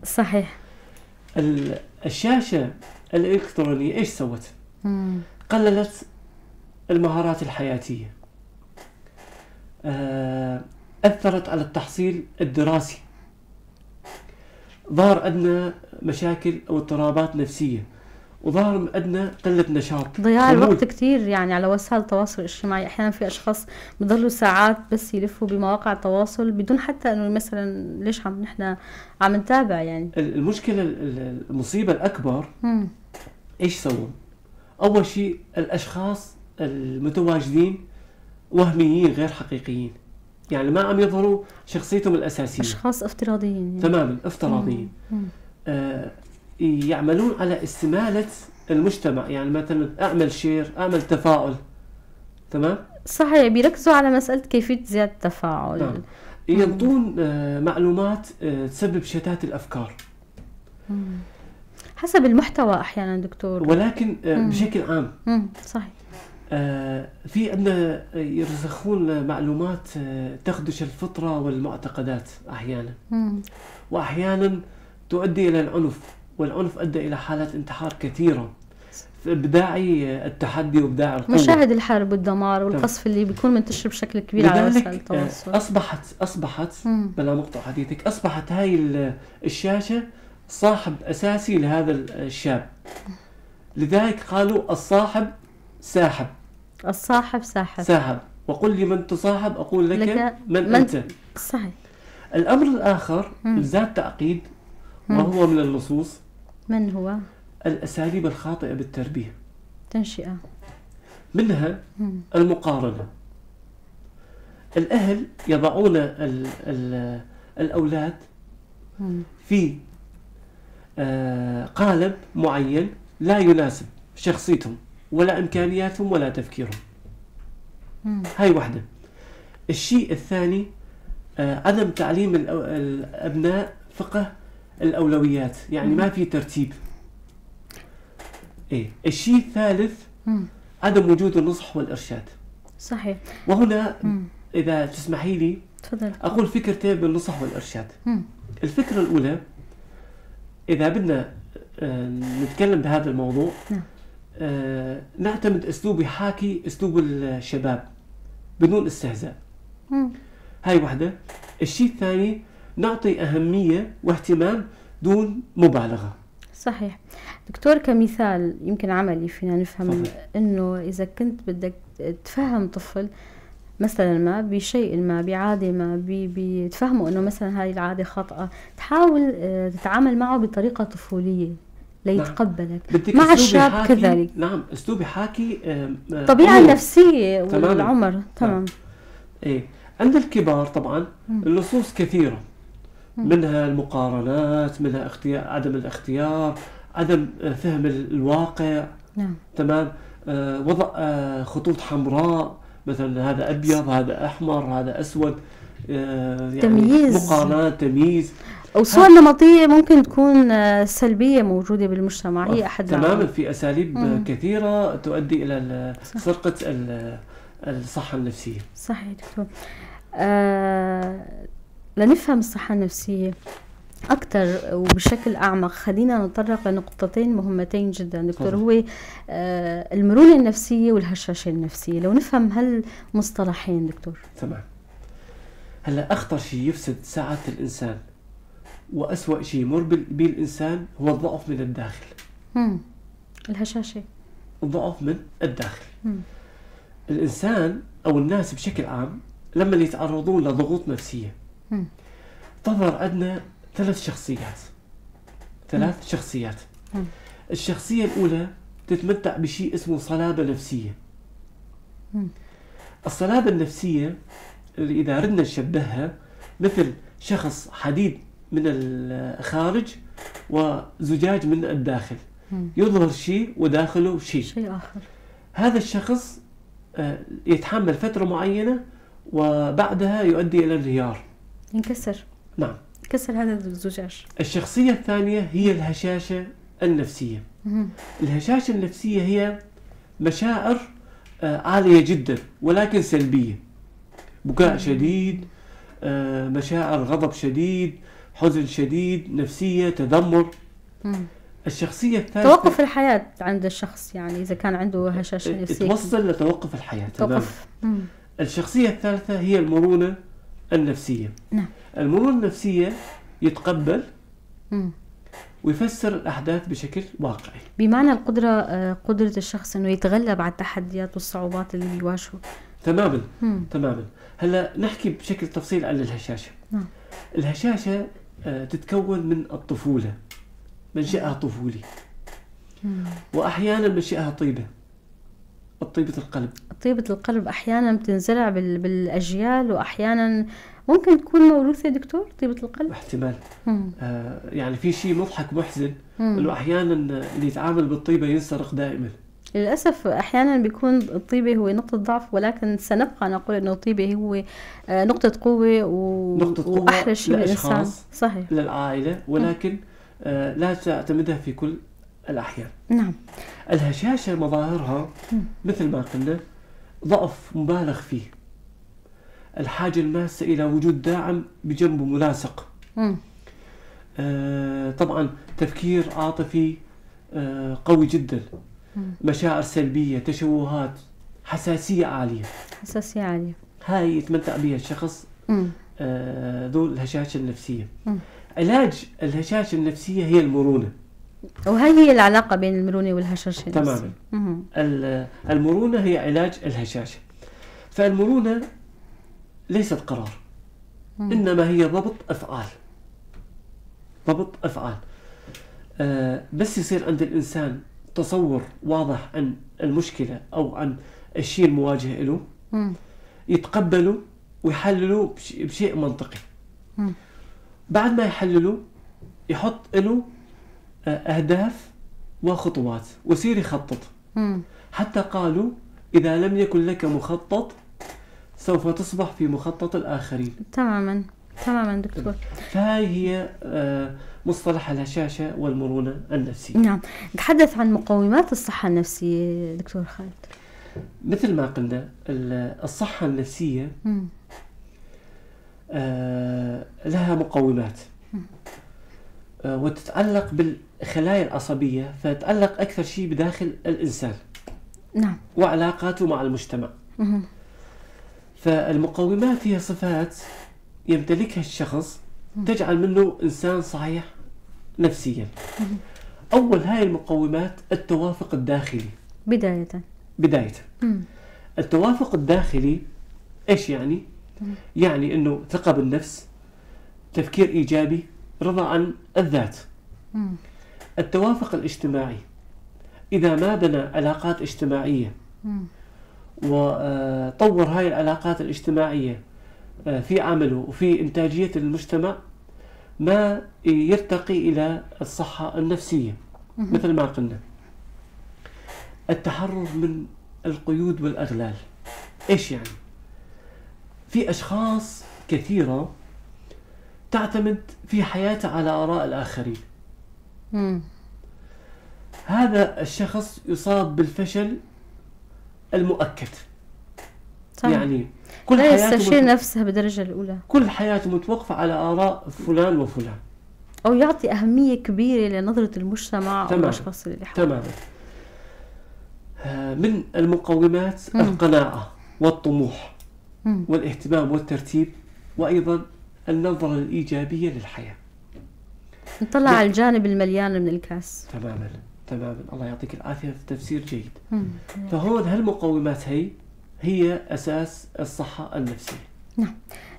صحيح. الشاشة الإلكترونية إيش سوت؟ قللت المهارات الحياتية، أثرت على التحصيل الدراسي، ظهر عندنا مشاكل أو اضطرابات نفسية، وظهر عندنا قلة نشاط، ضياع الوقت كثير يعني على وسائل التواصل الاجتماعي. أحيانا في أشخاص بضلوا ساعات بس يلفوا بمواقع التواصل بدون حتى إنه مثلا ليش عم نحن عم نتابع يعني. المشكلة المصيبة الأكبر إيش سووا؟ أول شيء الأشخاص المتواجدين وهميين غير حقيقيين، يعني ما عم يظهروا شخصيتهم الأساسية، أشخاص افتراضيين يعني. تماما افتراضيين. يعملون على استمالة المجتمع، يعني مثلا أعمل share، أعمل تفاعل. تمام؟ صحيح، بيركزوا على مسألة كيفية زيادة التفاعل. نعم. ينطون معلومات تسبب شتات الأفكار. حسب المحتوى أحيانا دكتور، ولكن بشكل عام. صحيح. في عندنا يرسخون معلومات تخدش الفطرة والمعتقدات أحيانا. وأحيانا تؤدي إلى العنف، والعنف أدى إلى حالات انتحار كثيرة بداعي التحدي وبداعي القوة. مشاهد الحرب والدمار والقصف اللي بيكون منتشر بشكل كبير على وسائل التواصل. أصبحت بلا مقطع حديثك، أصبحت هاي الشاشة صاحب أساسي لهذا الشاب. لذلك قالوا الصاحب ساحب. الصاحب ساحب. ساحب. وقل لي من تصاحب أقول لك من أنت. صحيح. الأمر الآخر زاد تعقيد وهو من اللصوص. من هو؟ الأساليب الخاطئة بالتربية. تنشئة. منها المقارنة. الأهل يضعون الأولاد في قالب معين لا يناسب شخصيتهم ولا إمكانياتهم ولا تفكيرهم. هاي واحدة. الشيء الثاني عدم تعليم الأبناء فقه الأولويات، يعني ما في ترتيب. إيه. الشيء الثالث عدم وجود النصح والإرشاد. صحيح. وهنا إذا تسمحي لي تفضل. أقول فكرتين بالنصح والإرشاد. الفكرة الأولى، إذا بدنا نتكلم بهذا الموضوع، نعم. نعتمد أسلوب يحاكي أسلوب الشباب بدون استهزاء. هاي واحدة. الشيء الثاني نعطي أهمية واهتمام دون مبالغة. صحيح دكتور. كمثال يمكن عملي فينا نفهم أنه إذا كنت بدك تفهم طفل مثلا ما بشيء ما، بعادة ما، بتفهمه أنه مثلا هاي العادة خاطئة، تحاول تتعامل معه بطريقة طفولية ليتقبلك. نعم. مع الشاب كذلك. نعم، أسلوب يحاكي الطبيعة النفسية والعمر. تمام. نعم. إيه. عند الكبار طبعا اللصوص كثيرة، منها المقارنات، منها عدم الاختيار، عدم فهم الواقع. نعم. تمام. وضع خطوط حمراء، مثلا هذا أبيض، هذا أحمر، هذا أسود. يعني تمييز، مقارنات، تمييز، أو صور نمطية ممكن تكون سلبية موجودة بالمجتمع. هي أحد. تماما. في أساليب كثيرة تؤدي إلى سرقة الصحة النفسية. صحيح دكتور. لنفهم الصحة النفسية أكثر وبشكل أعمق، خلينا نتطرق لنقطتين مهمتين جدا دكتور. هو المرونة النفسية والهشاشة النفسية. لو نفهم هالمصطلحين دكتور. تمام. هلا أخطر شيء يفسد سعادة الإنسان وأسوأ شيء يمر به الإنسان هو الضعف من الداخل. الهشاشة. الضعف من الداخل. الإنسان أو الناس بشكل عام لما يتعرضون لضغوط نفسية تظهر عندنا ثلاث شخصيات. ثلاث شخصيات. الشخصية الأولى تتمتع بشيء اسمه صلابة نفسية. الصلابة النفسية اللي إذا ردنا نشبهها مثل شخص حديد من الخارج وزجاج من الداخل، يظهر شيء وداخله شيء آخر. هذا الشخص يتحمل فترة معينة وبعدها يؤدي إلى انهيار، ينكسر. نعم، ينكسر هذا الزجاج. الشخصية الثانية هي الهشاشة النفسية. الهشاشة النفسية هي مشاعر عالية جدا ولكن سلبية، بكاء شديد، مشاعر غضب شديد، حزن شديد، نفسية، تذمر. الشخصية الثالثة توقف الحياة عند الشخص، يعني إذا كان عنده هشاشة نفسية توصل لتوقف الحياة. تمام. الشخصية الثالثة هي المرونة النفسية. نعم. المرونة النفسية يتقبل ويفسر الأحداث بشكل واقعي، بمعنى القدرة، قدرة الشخص أنه يتغلب على التحديات والصعوبات اللي بيواجهه. تماما. تماما. هلا نحكي بشكل تفصيل عن الهشاشة. نعم. الهشاشة تتكون من الطفولة، منشأها طفولي، وأحيانا منشأها طيبة، طيبة القلب. طيبة القلب أحيانا بتنزرع بالأجيال، وأحيانا ممكن تكون موروثة دكتور طيبة القلب. احتمال. يعني في شيء مضحك محزن إنه أحيانا اللي يتعامل بالطيبة ينسرق دائما. للأسف أحيانا بيكون الطيبة هو نقطة ضعف، ولكن سنبقى نقول إنه الطيبة هو نقطة قوة نقطة قوة وأحلى شيء للإنسان. صحيح. للعائلة، ولكن لا تعتمدها في كل الأحيان. نعم. الهشاشة مظاهرها مثل ما قلنا ضعف مبالغ فيه، الحاجة الماسة إلى وجود داعم بجنبه ملاصق، طبعا تفكير عاطفي قوي جدا، مشاعر سلبية، تشوهات، حساسية عالية. حساسية عالية هاي يتمتع بها الشخص ذو الهشاشة النفسية. علاج الهشاشة النفسية هي المرونة، وهي هي العلاقة بين المرونة والهشاشة النفسية. تماما. المرونة هي علاج الهشاشة. فالمرونة ليست قرار، إنما هي ضبط أفعال. ضبط أفعال. بس يصير عند الإنسان تصور واضح عن المشكلة أو عن الشيء المواجه له، يتقبله ويحلله بشيء منطقي. بعد ما يحلله يحط له أهداف وخطوات ويصير يخطط. حتى قالوا إذا لم يكن لك مخطط سوف تصبح في مخطط الآخرين. تماما تماما دكتور. فهي هي مصطلح الهشاشة والمرونة النفسية. نعم. نتحدث عن مقومات الصحة النفسية دكتور خالد. مثل ما قلنا الصحة النفسية لها مقومات وتتعلق بالخلايا العصبية، فتتعلق أكثر شيء بداخل الإنسان. نعم. وعلاقاته مع المجتمع. فالمقومات هي صفات يمتلكها الشخص تجعل منه إنسان صحيح نفسيا. أول هاي المقومات التوافق الداخلي. بداية. التوافق الداخلي إيش يعني؟ يعني إنه ثقة بالنفس، تفكير إيجابي، رضا عن الذات. التوافق الاجتماعي، إذا ما بنى علاقات اجتماعية وطور هاي العلاقات الاجتماعية في عمله وفي إنتاجية المجتمع، ما يرتقي إلى الصحة النفسية. مثل ما قلنا التحرر من القيود والأغلال. إيش يعني؟ في أشخاص كثيرة تعتمد في حياتها على آراء الآخرين. هذا الشخص يصاب بالفشل المؤكد. صحيح. يعني كل لا حياته يستشير نفسه بالدرجة الأولى، كل حياته متوقفة على آراء فلان وفلان، أو يعطي أهمية كبيرة لنظرة المجتمع أو الأشخاص اللي حوله. تماما. من المقومات القناعة والطموح والاهتمام والترتيب، وأيضا النظرة الإيجابية للحياة. نطلع على الجانب المليان من الكاس. تماما تماما. الله يعطيك العافية في تفسير جيد. فهون هالمقومات هي هي أساس الصحة النفسية. نعم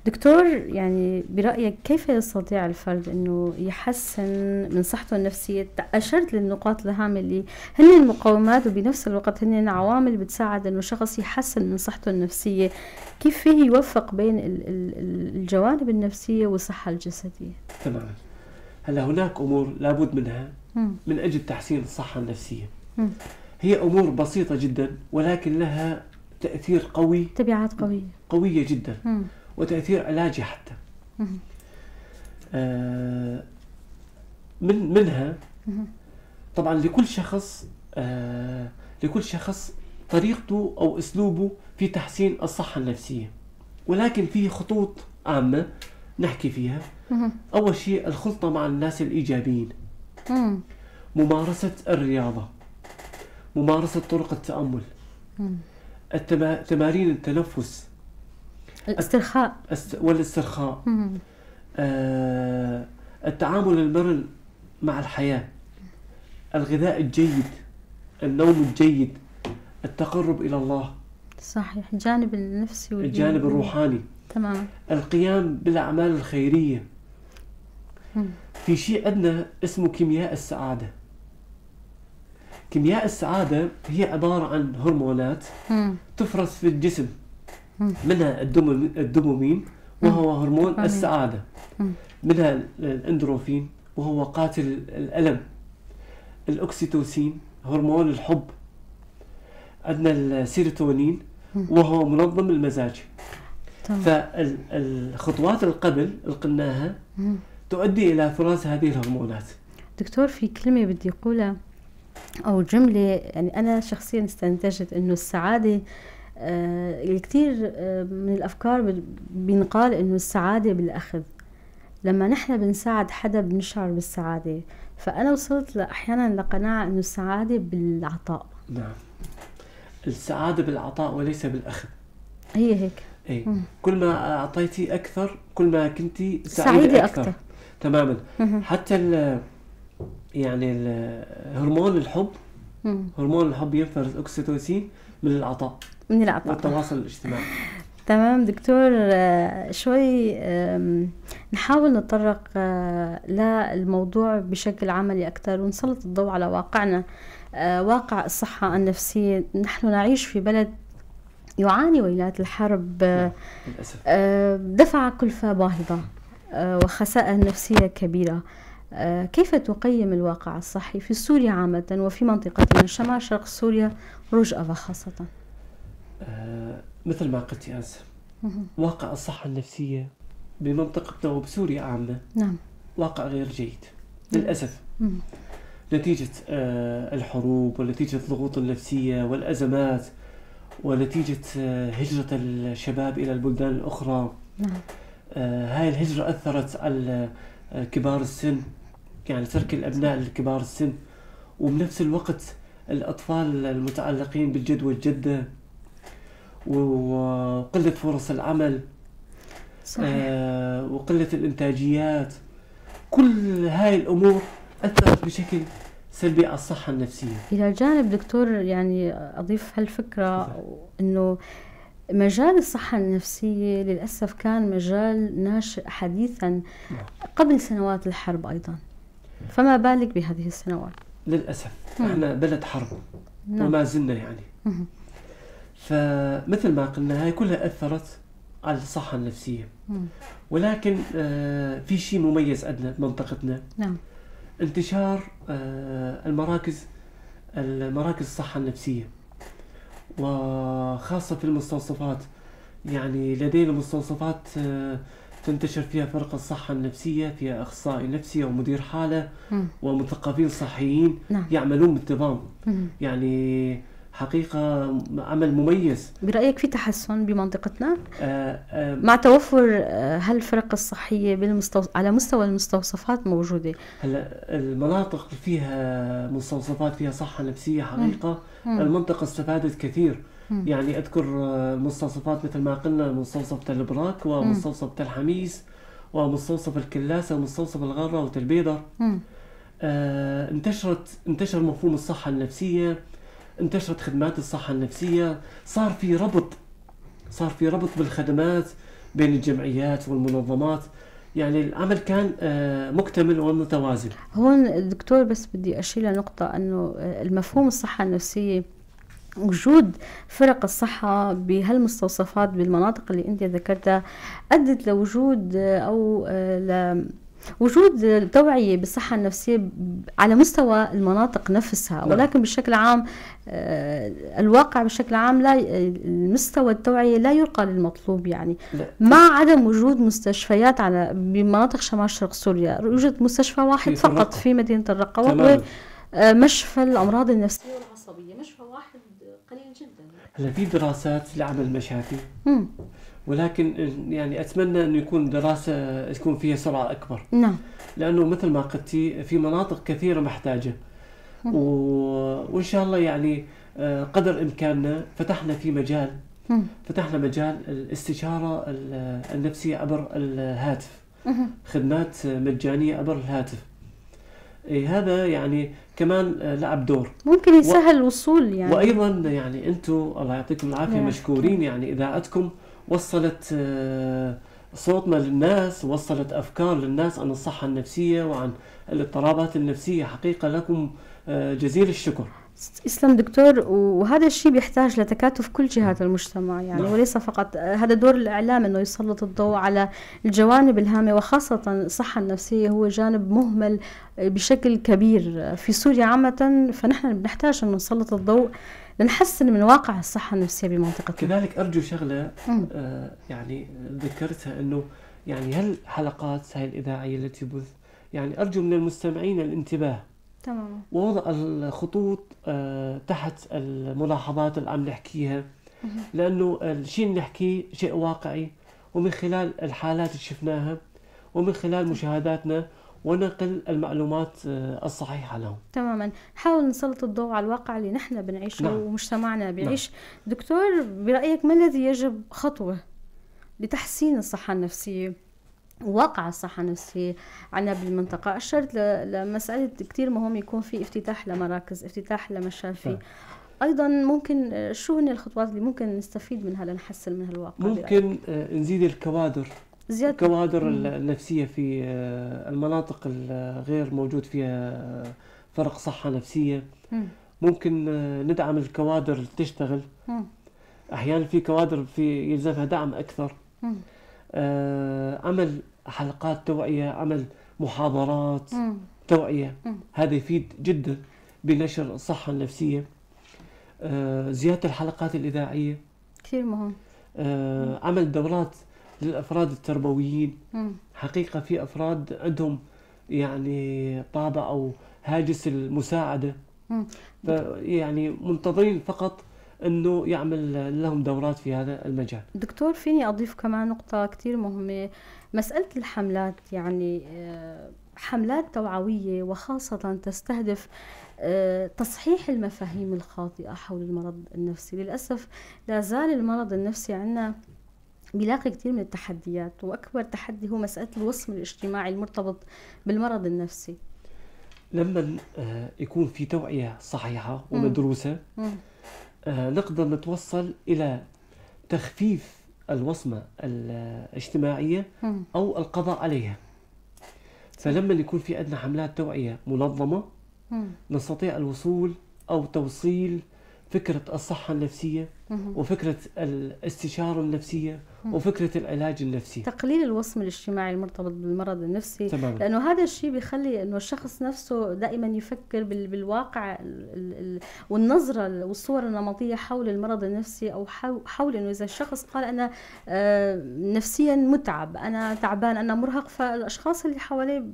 دكتور، يعني برأيك كيف يستطيع الفرد أنه يحسن من صحته النفسية؟ أشرت للنقاط الهامة اللي هن المقومات وبنفس الوقت هن عوامل بتساعد أنه الشخص يحسن من صحته النفسية. كيف فيه يوفق بين الجوانب النفسية والصحة الجسدية؟ تماما. هلا هناك أمور لابد منها من أجل تحسين الصحة النفسية. هي أمور بسيطة جدا ولكن لها تأثير قوي، تبعات قوية جدا، وتأثير علاجي حتى. منها طبعا لكل شخص طريقته أو أسلوبه في تحسين الصحة النفسية، ولكن في خطوط عامة نحكي فيها. أول شيء الخلطة مع الناس الإيجابيين، ممارسة الرياضة، ممارسة طرق التأمل، تمارين التنفس، الاسترخاء والاسترخاء، التعامل المرن مع الحياة، الغذاء الجيد، النوم الجيد، التقرب إلى الله. صحيح، الجانب النفسي والجانب الروحاني. تمام. القيام بالأعمال الخيرية. في شيء عندنا اسمه كيمياء السعادة. كيمياء السعادة هي عبارة عن هرمونات تفرز في الجسم، منها الدوبامين وهو هرمون السعادة، منها الاندروفين وهو قاتل الألم، الأكسيتوسين هرمون الحب، عندنا السيروتونين وهو منظم المزاج. فالخطوات القبل اللي قلناها تؤدي إلى افراز هذه الهرمونات. دكتور، في كلمة بدي أقولها أو جملة، يعني أنا شخصيا استنتجت إنه السعادة، الكثير من الأفكار بينقال إنه السعادة بالأخذ، لما نحن بنساعد حدا بنشعر بالسعادة، فأنا وصلت أحيانا لقناعة إنه السعادة بالعطاء. نعم، السعادة بالعطاء وليس بالأخذ. هي هيك. إيه. كل ما أعطيتي أكثر كل ما كنتي سعيدة أكثر. تماما. حتى يعني هرمون الحب، هرمون الحب ينفرز أكسيتوسين من العطاء، من العطاء والتواصل الاجتماعي. تمام دكتور، شوي نحاول نتطرق للموضوع بشكل عملي أكثر ونسلط الضوء على واقعنا، واقع الصحة النفسية. نحن نعيش في بلد يعاني ويلات الحرب، للأسف دفع كلفة باهظة وخسائر نفسية كبيرة. كيف تقيم الواقع الصحي في سوريا عامة وفي منطقتنا شمال شرق سوريا روجآفا خاصة؟ مثل ما قلت يا أنسة، واقع الصحة النفسية بمنطقتنا وبسوريا عامة، نعم، واقع غير جيد للأسف. نتيجة الحروب ونتيجة الضغوط النفسية والأزمات ونتيجة هجرة الشباب إلى البلدان الأخرى. نعم. هاي الهجرة أثرت على كبار السن، يعني ترك الأبناء لكبار السن، وبنفس الوقت الأطفال المتعلقين بالجد والجدة، وقلة فرص العمل. صحيح. وقلة الإنتاجيات. كل هاي الأمور أثرت بشكل سلبي على الصحة النفسية. إلى جانب دكتور، يعني أضيف هالفكرة أنه مجال الصحة النفسية للأسف كان مجال ناشئ حديثا قبل سنوات الحرب أيضا، فما بالك بهذه السنوات؟ للأسف احنا بلد حرب. نعم. وما زلنا يعني. فمثل ما قلنا هاي كلها أثرت على الصحة النفسية. ولكن في شيء مميز عندنا بمنطقتنا. نعم. انتشار المراكز الصحة النفسية، وخاصة في المستوصفات. يعني لدينا مستوصفات تنتشر فيها فرق الصحة النفسية، فيها أخصائي نفسي ومدير حالة ومثقفين صحيين. نعم. يعملون بانتظام. يعني حقيقة عمل مميز. برأيك في تحسن بمنطقتنا؟ مع توفر هالفرق الصحية على مستوى المستوصفات موجودة؟ هلا المناطق فيها مستوصفات فيها صحة نفسية حقيقة. المنطقة استفادت كثير. يعني أذكر مستوصفات مثل ما قلنا، مستوصف تل براك ومستوصف تل حميس ومستوصف الكلاسة ومستوصف الغرة وتل بيدر. انتشر مفهوم الصحة النفسية، انتشرت خدمات الصحة النفسية، صار في ربط صار في ربط بالخدمات بين الجمعيات والمنظمات، يعني العمل كان مكتمل ومتوازن. هون دكتور بس بدي أشير لنقطة، أنه المفهوم الصحة النفسية، وجود فرق الصحة بهالمستوصفات بالمناطق اللي أنت ذكرتها أدت لوجود أو وجود توعية بالصحة النفسية على مستوى المناطق نفسها. نعم. ولكن بشكل عام الواقع بشكل عام لا، مستوى التوعية لا يرقى للمطلوب، يعني لا. مع عدم وجود مستشفيات على بمناطق شمال شرق سوريا، يوجد مستشفى واحد في فقط في مدينة الرقة، وهو مشفى الأمراض النفسية والعصبية، مشفى واحد قليل جدا. هلا في دراسات لعمل مشافي، ولكن يعني أتمنى أنه يكون دراسة تكون فيها سرعة أكبر. نعم. لأنه مثل ما قلتي في مناطق كثيرة محتاجة، وإن شاء الله يعني قدر إمكاننا فتحنا في مجال، فتحنا مجال الاستشارة النفسية عبر الهاتف، خدمات مجانية عبر الهاتف. هذا يعني كمان لعب دور، ممكن يسهل الوصول يعني. وأيضا يعني أنتم الله يعطيكم العافية مشكورين، يعني إذاعتكم وصلت صوتنا للناس، وصلت أفكار للناس عن الصحة النفسية وعن الاضطرابات النفسية. حقيقة لكم جزيل الشكر. اسلم دكتور، وهذا الشيء بيحتاج لتكاتف كل جهات المجتمع يعني. نعم. وليس فقط هذا دور الإعلام أنه يسلط الضوء على الجوانب الهامة، وخاصة الصحة النفسية هو جانب مهمل بشكل كبير في سوريا عامة، فنحن بنحتاج أن نسلط الضوء لنحسن من واقع الصحة النفسية بمنطقتنا. كذلك أرجو شغلة يعني ذكرتها، أنه يعني هالحلقات هاي الإذاعية التي بث، يعني أرجو من المستمعين الانتباه. تمام. ووضع الخطوط تحت الملاحظات اللي عم نحكيها، لأنه الشيء اللي نحكيه شيء واقعي، ومن خلال الحالات اللي شفناها ومن خلال مشاهداتنا ونقل المعلومات الصحيحة لهم. تماما، نحاول نسلط الضوء على الواقع اللي نحن بنعيشه. نعم. ومجتمعنا بيعيش. نعم. دكتور، برأيك ما الذي يجب خطوة لتحسين الصحة النفسية، واقع الصحة النفسية عنا بالمنطقة؟ أشرت لمسألة كتير مهم، يكون في افتتاح لمراكز، افتتاح لمشافي. نعم. أيضا ممكن شو هن الخطوات اللي ممكن نستفيد منها لنحسن من هالواقع؟ ممكن نزيد الكوادر، الكوادر النفسية في المناطق الغير موجود فيها فرق صحة نفسية. ممكن ندعم الكوادر اللي تشتغل. أحيانا في كوادر في يلزمها دعم أكثر. عمل حلقات توعية، عمل محاضرات توعية، هذا يفيد جدا بنشر الصحة النفسية. زيادة الحلقات الإذاعية كثير مهم. عمل دورات للأفراد التربويين. حقيقة في أفراد عندهم يعني طابع أو هاجس المساعدة، يعني منتظرين فقط أنه يعمل لهم دورات في هذا المجال. دكتور، فيني أضيف كمان نقطة كتير مهمة، مسألة الحملات، يعني حملات توعوية وخاصة تستهدف تصحيح المفاهيم الخاطئة حول المرض النفسي. للأسف لا زال المرض النفسي عندنا بيلاقي كثير من التحديات، وأكبر تحدي هو مسألة الوصم الاجتماعي المرتبط بالمرض النفسي. لما يكون في توعية صحيحة ومدروسة نقدر نتوصل إلى تخفيف الوصمة الاجتماعية أو القضاء عليها. فلما يكون في عندنا حملات توعية منظمة نستطيع الوصول أو توصيل فكرة الصحة النفسية وفكرة الاستشارة النفسية وفكرة العلاج النفسي، تقليل الوصم الاجتماعي المرتبط بالمرض النفسي. تماما. لأنه هذا الشيء بيخلي أنه الشخص نفسه دائما يفكر بالواقع والنظرة والصور النمطية حول المرض النفسي، أو حول أنه إذا الشخص قال أنا نفسيا متعب، أنا تعبان، أنا مرهق، فالأشخاص اللي حواليه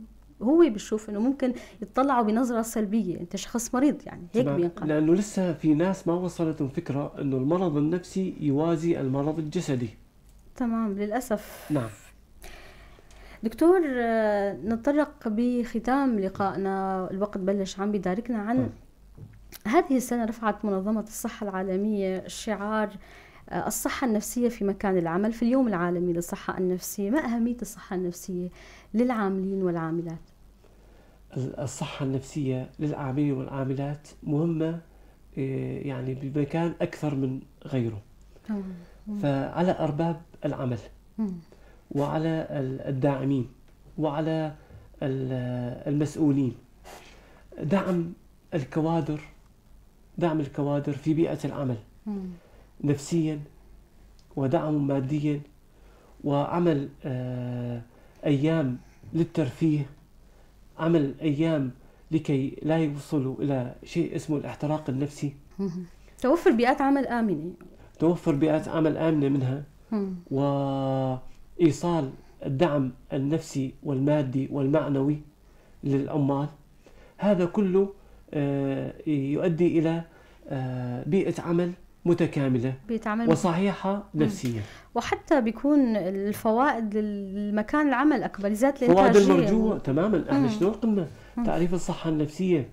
هو بيشوف انه ممكن يطلعوا بنظره سلبيه، انت شخص مريض يعني هيك بينقال. لانه لسه في ناس ما وصلتهم فكره انه المرض النفسي يوازي المرض الجسدي. تمام، للاسف. نعم. دكتور، نتطرق بختام لقائنا، الوقت بلش عم بيداركنا، عن هذه السنه رفعت منظمه الصحه العالميه شعار الصحة النفسية في مكان العمل في اليوم العالمي للصحة النفسية. ما أهمية الصحة النفسية للعاملين والعاملات؟ الصحة النفسية للعاملين والعاملات مهمة يعني بمكان أكثر من غيره. فعلى أرباب العمل وعلى الداعمين وعلى المسؤولين دعم الكوادر، دعم الكوادر في بيئة العمل نفسيا ودعم ماديا، وعمل أيام للترفيه، عمل أيام لكي لا يوصلوا إلى شيء اسمه الاحتراق النفسي. توفر بيئات عمل آمنة، توفر بيئات عمل آمنة منها، وإيصال الدعم النفسي والمادي والمعنوي للعمال. هذا كله يؤدي إلى بيئة عمل متكاملة، بيئة عمل وصحيحة نفسيا. وحتى بيكون الفوائد للمكان العمل أكبر، ذات الإنتاجية. فوائد المرجوة تماما. احنا شلون قلنا تعريف الصحة النفسية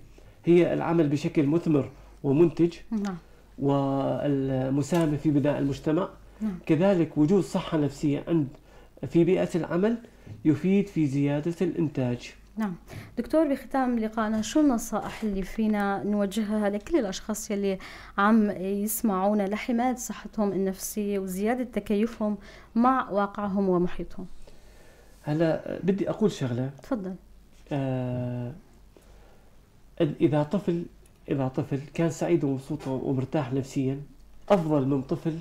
هي العمل بشكل مثمر ومنتج، نعم، والمساهمة في بناء المجتمع. نعم. كذلك وجود صحة نفسية عند في بيئة العمل يفيد في زيادة الإنتاج. نعم دكتور، بختام لقائنا شو النصائح اللي فينا نوجهها لكل الأشخاص يلي عم يسمعونا لحماية صحتهم النفسية وزيادة تكيفهم مع واقعهم ومحيطهم؟ هلا بدي أقول شغلة. تفضل. إذا طفل كان سعيد ومبسوط ومرتاح نفسيا أفضل من طفل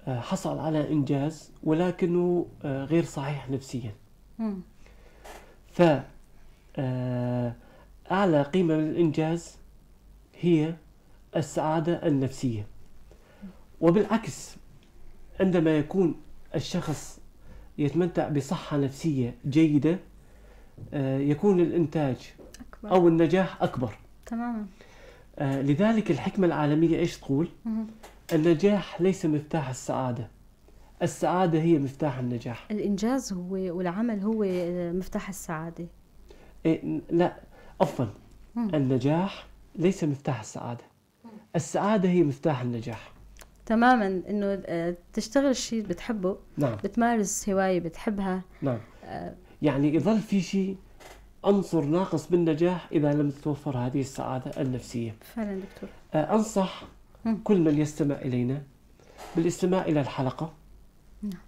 حصل على إنجاز ولكنه غير صحيح نفسيا. فأعلى قيمة من الإنجاز هي السعادة النفسية. وبالعكس عندما يكون الشخص يتمتع بصحة نفسية جيدة يكون الإنتاج أكبر أو النجاح أكبر. تماما. لذلك الحكمة العالمية إيش تقول؟ النجاح ليس مفتاح السعادة، السعادة هي مفتاح النجاح. الإنجاز هو والعمل هو مفتاح السعادة. إيه لا عفوا، النجاح ليس مفتاح السعادة، السعادة هي مفتاح النجاح. تماما، إنه تشتغل شيء بتحبه، نعم، بتمارس هواية بتحبها، نعم. يعني يظل في شيء عنصر ناقص بالنجاح إذا لم تتوفر هذه السعادة النفسية. فعلا دكتور. أنصح كل من يستمع إلينا بالاستماع إلى الحلقة. نعم.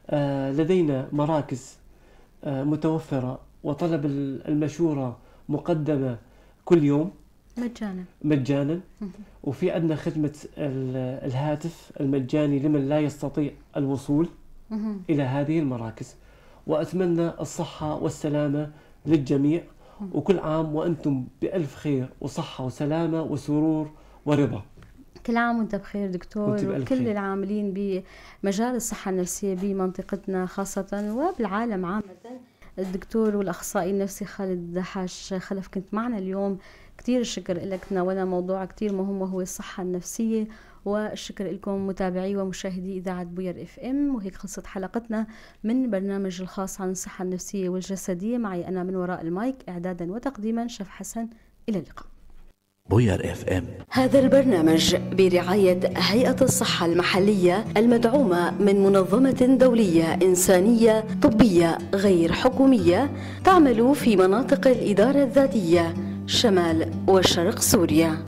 ولدينا مراكز متوفرة وطلب المشورة مقدمة كل يوم مجانا. وفي عندنا خدمة الهاتف المجاني لمن لا يستطيع الوصول إلى هذه المراكز. وأتمنى الصحة والسلامة للجميع، وكل عام وأنتم بألف خير وصحة وسلامة وسرور ورضا. كل عام وانت بخير دكتور، وكل العاملين بمجال الصحة النفسية بمنطقتنا خاصة وبالعالم عامة. الدكتور والأخصائي النفسي خالد حاج خلف كنت معنا اليوم، كتير الشكر لك، تناولنا موضوع كتير مهم وهو الصحة النفسية. والشكر لكم متابعي ومشاهدي إذاعة بوير FM. وهيك خلصت حلقتنا من برنامج الخاص عن الصحة النفسية والجسدية. معي أنا من وراء المايك إعدادا وتقديما شف حسن. إلى اللقاء. بوير FM. هذا البرنامج برعاية هيئة الصحة المحلية المدعومة من منظمة دولية إنسانية طبية غير حكومية تعمل في مناطق الإدارة الذاتية شمال وشرق سوريا.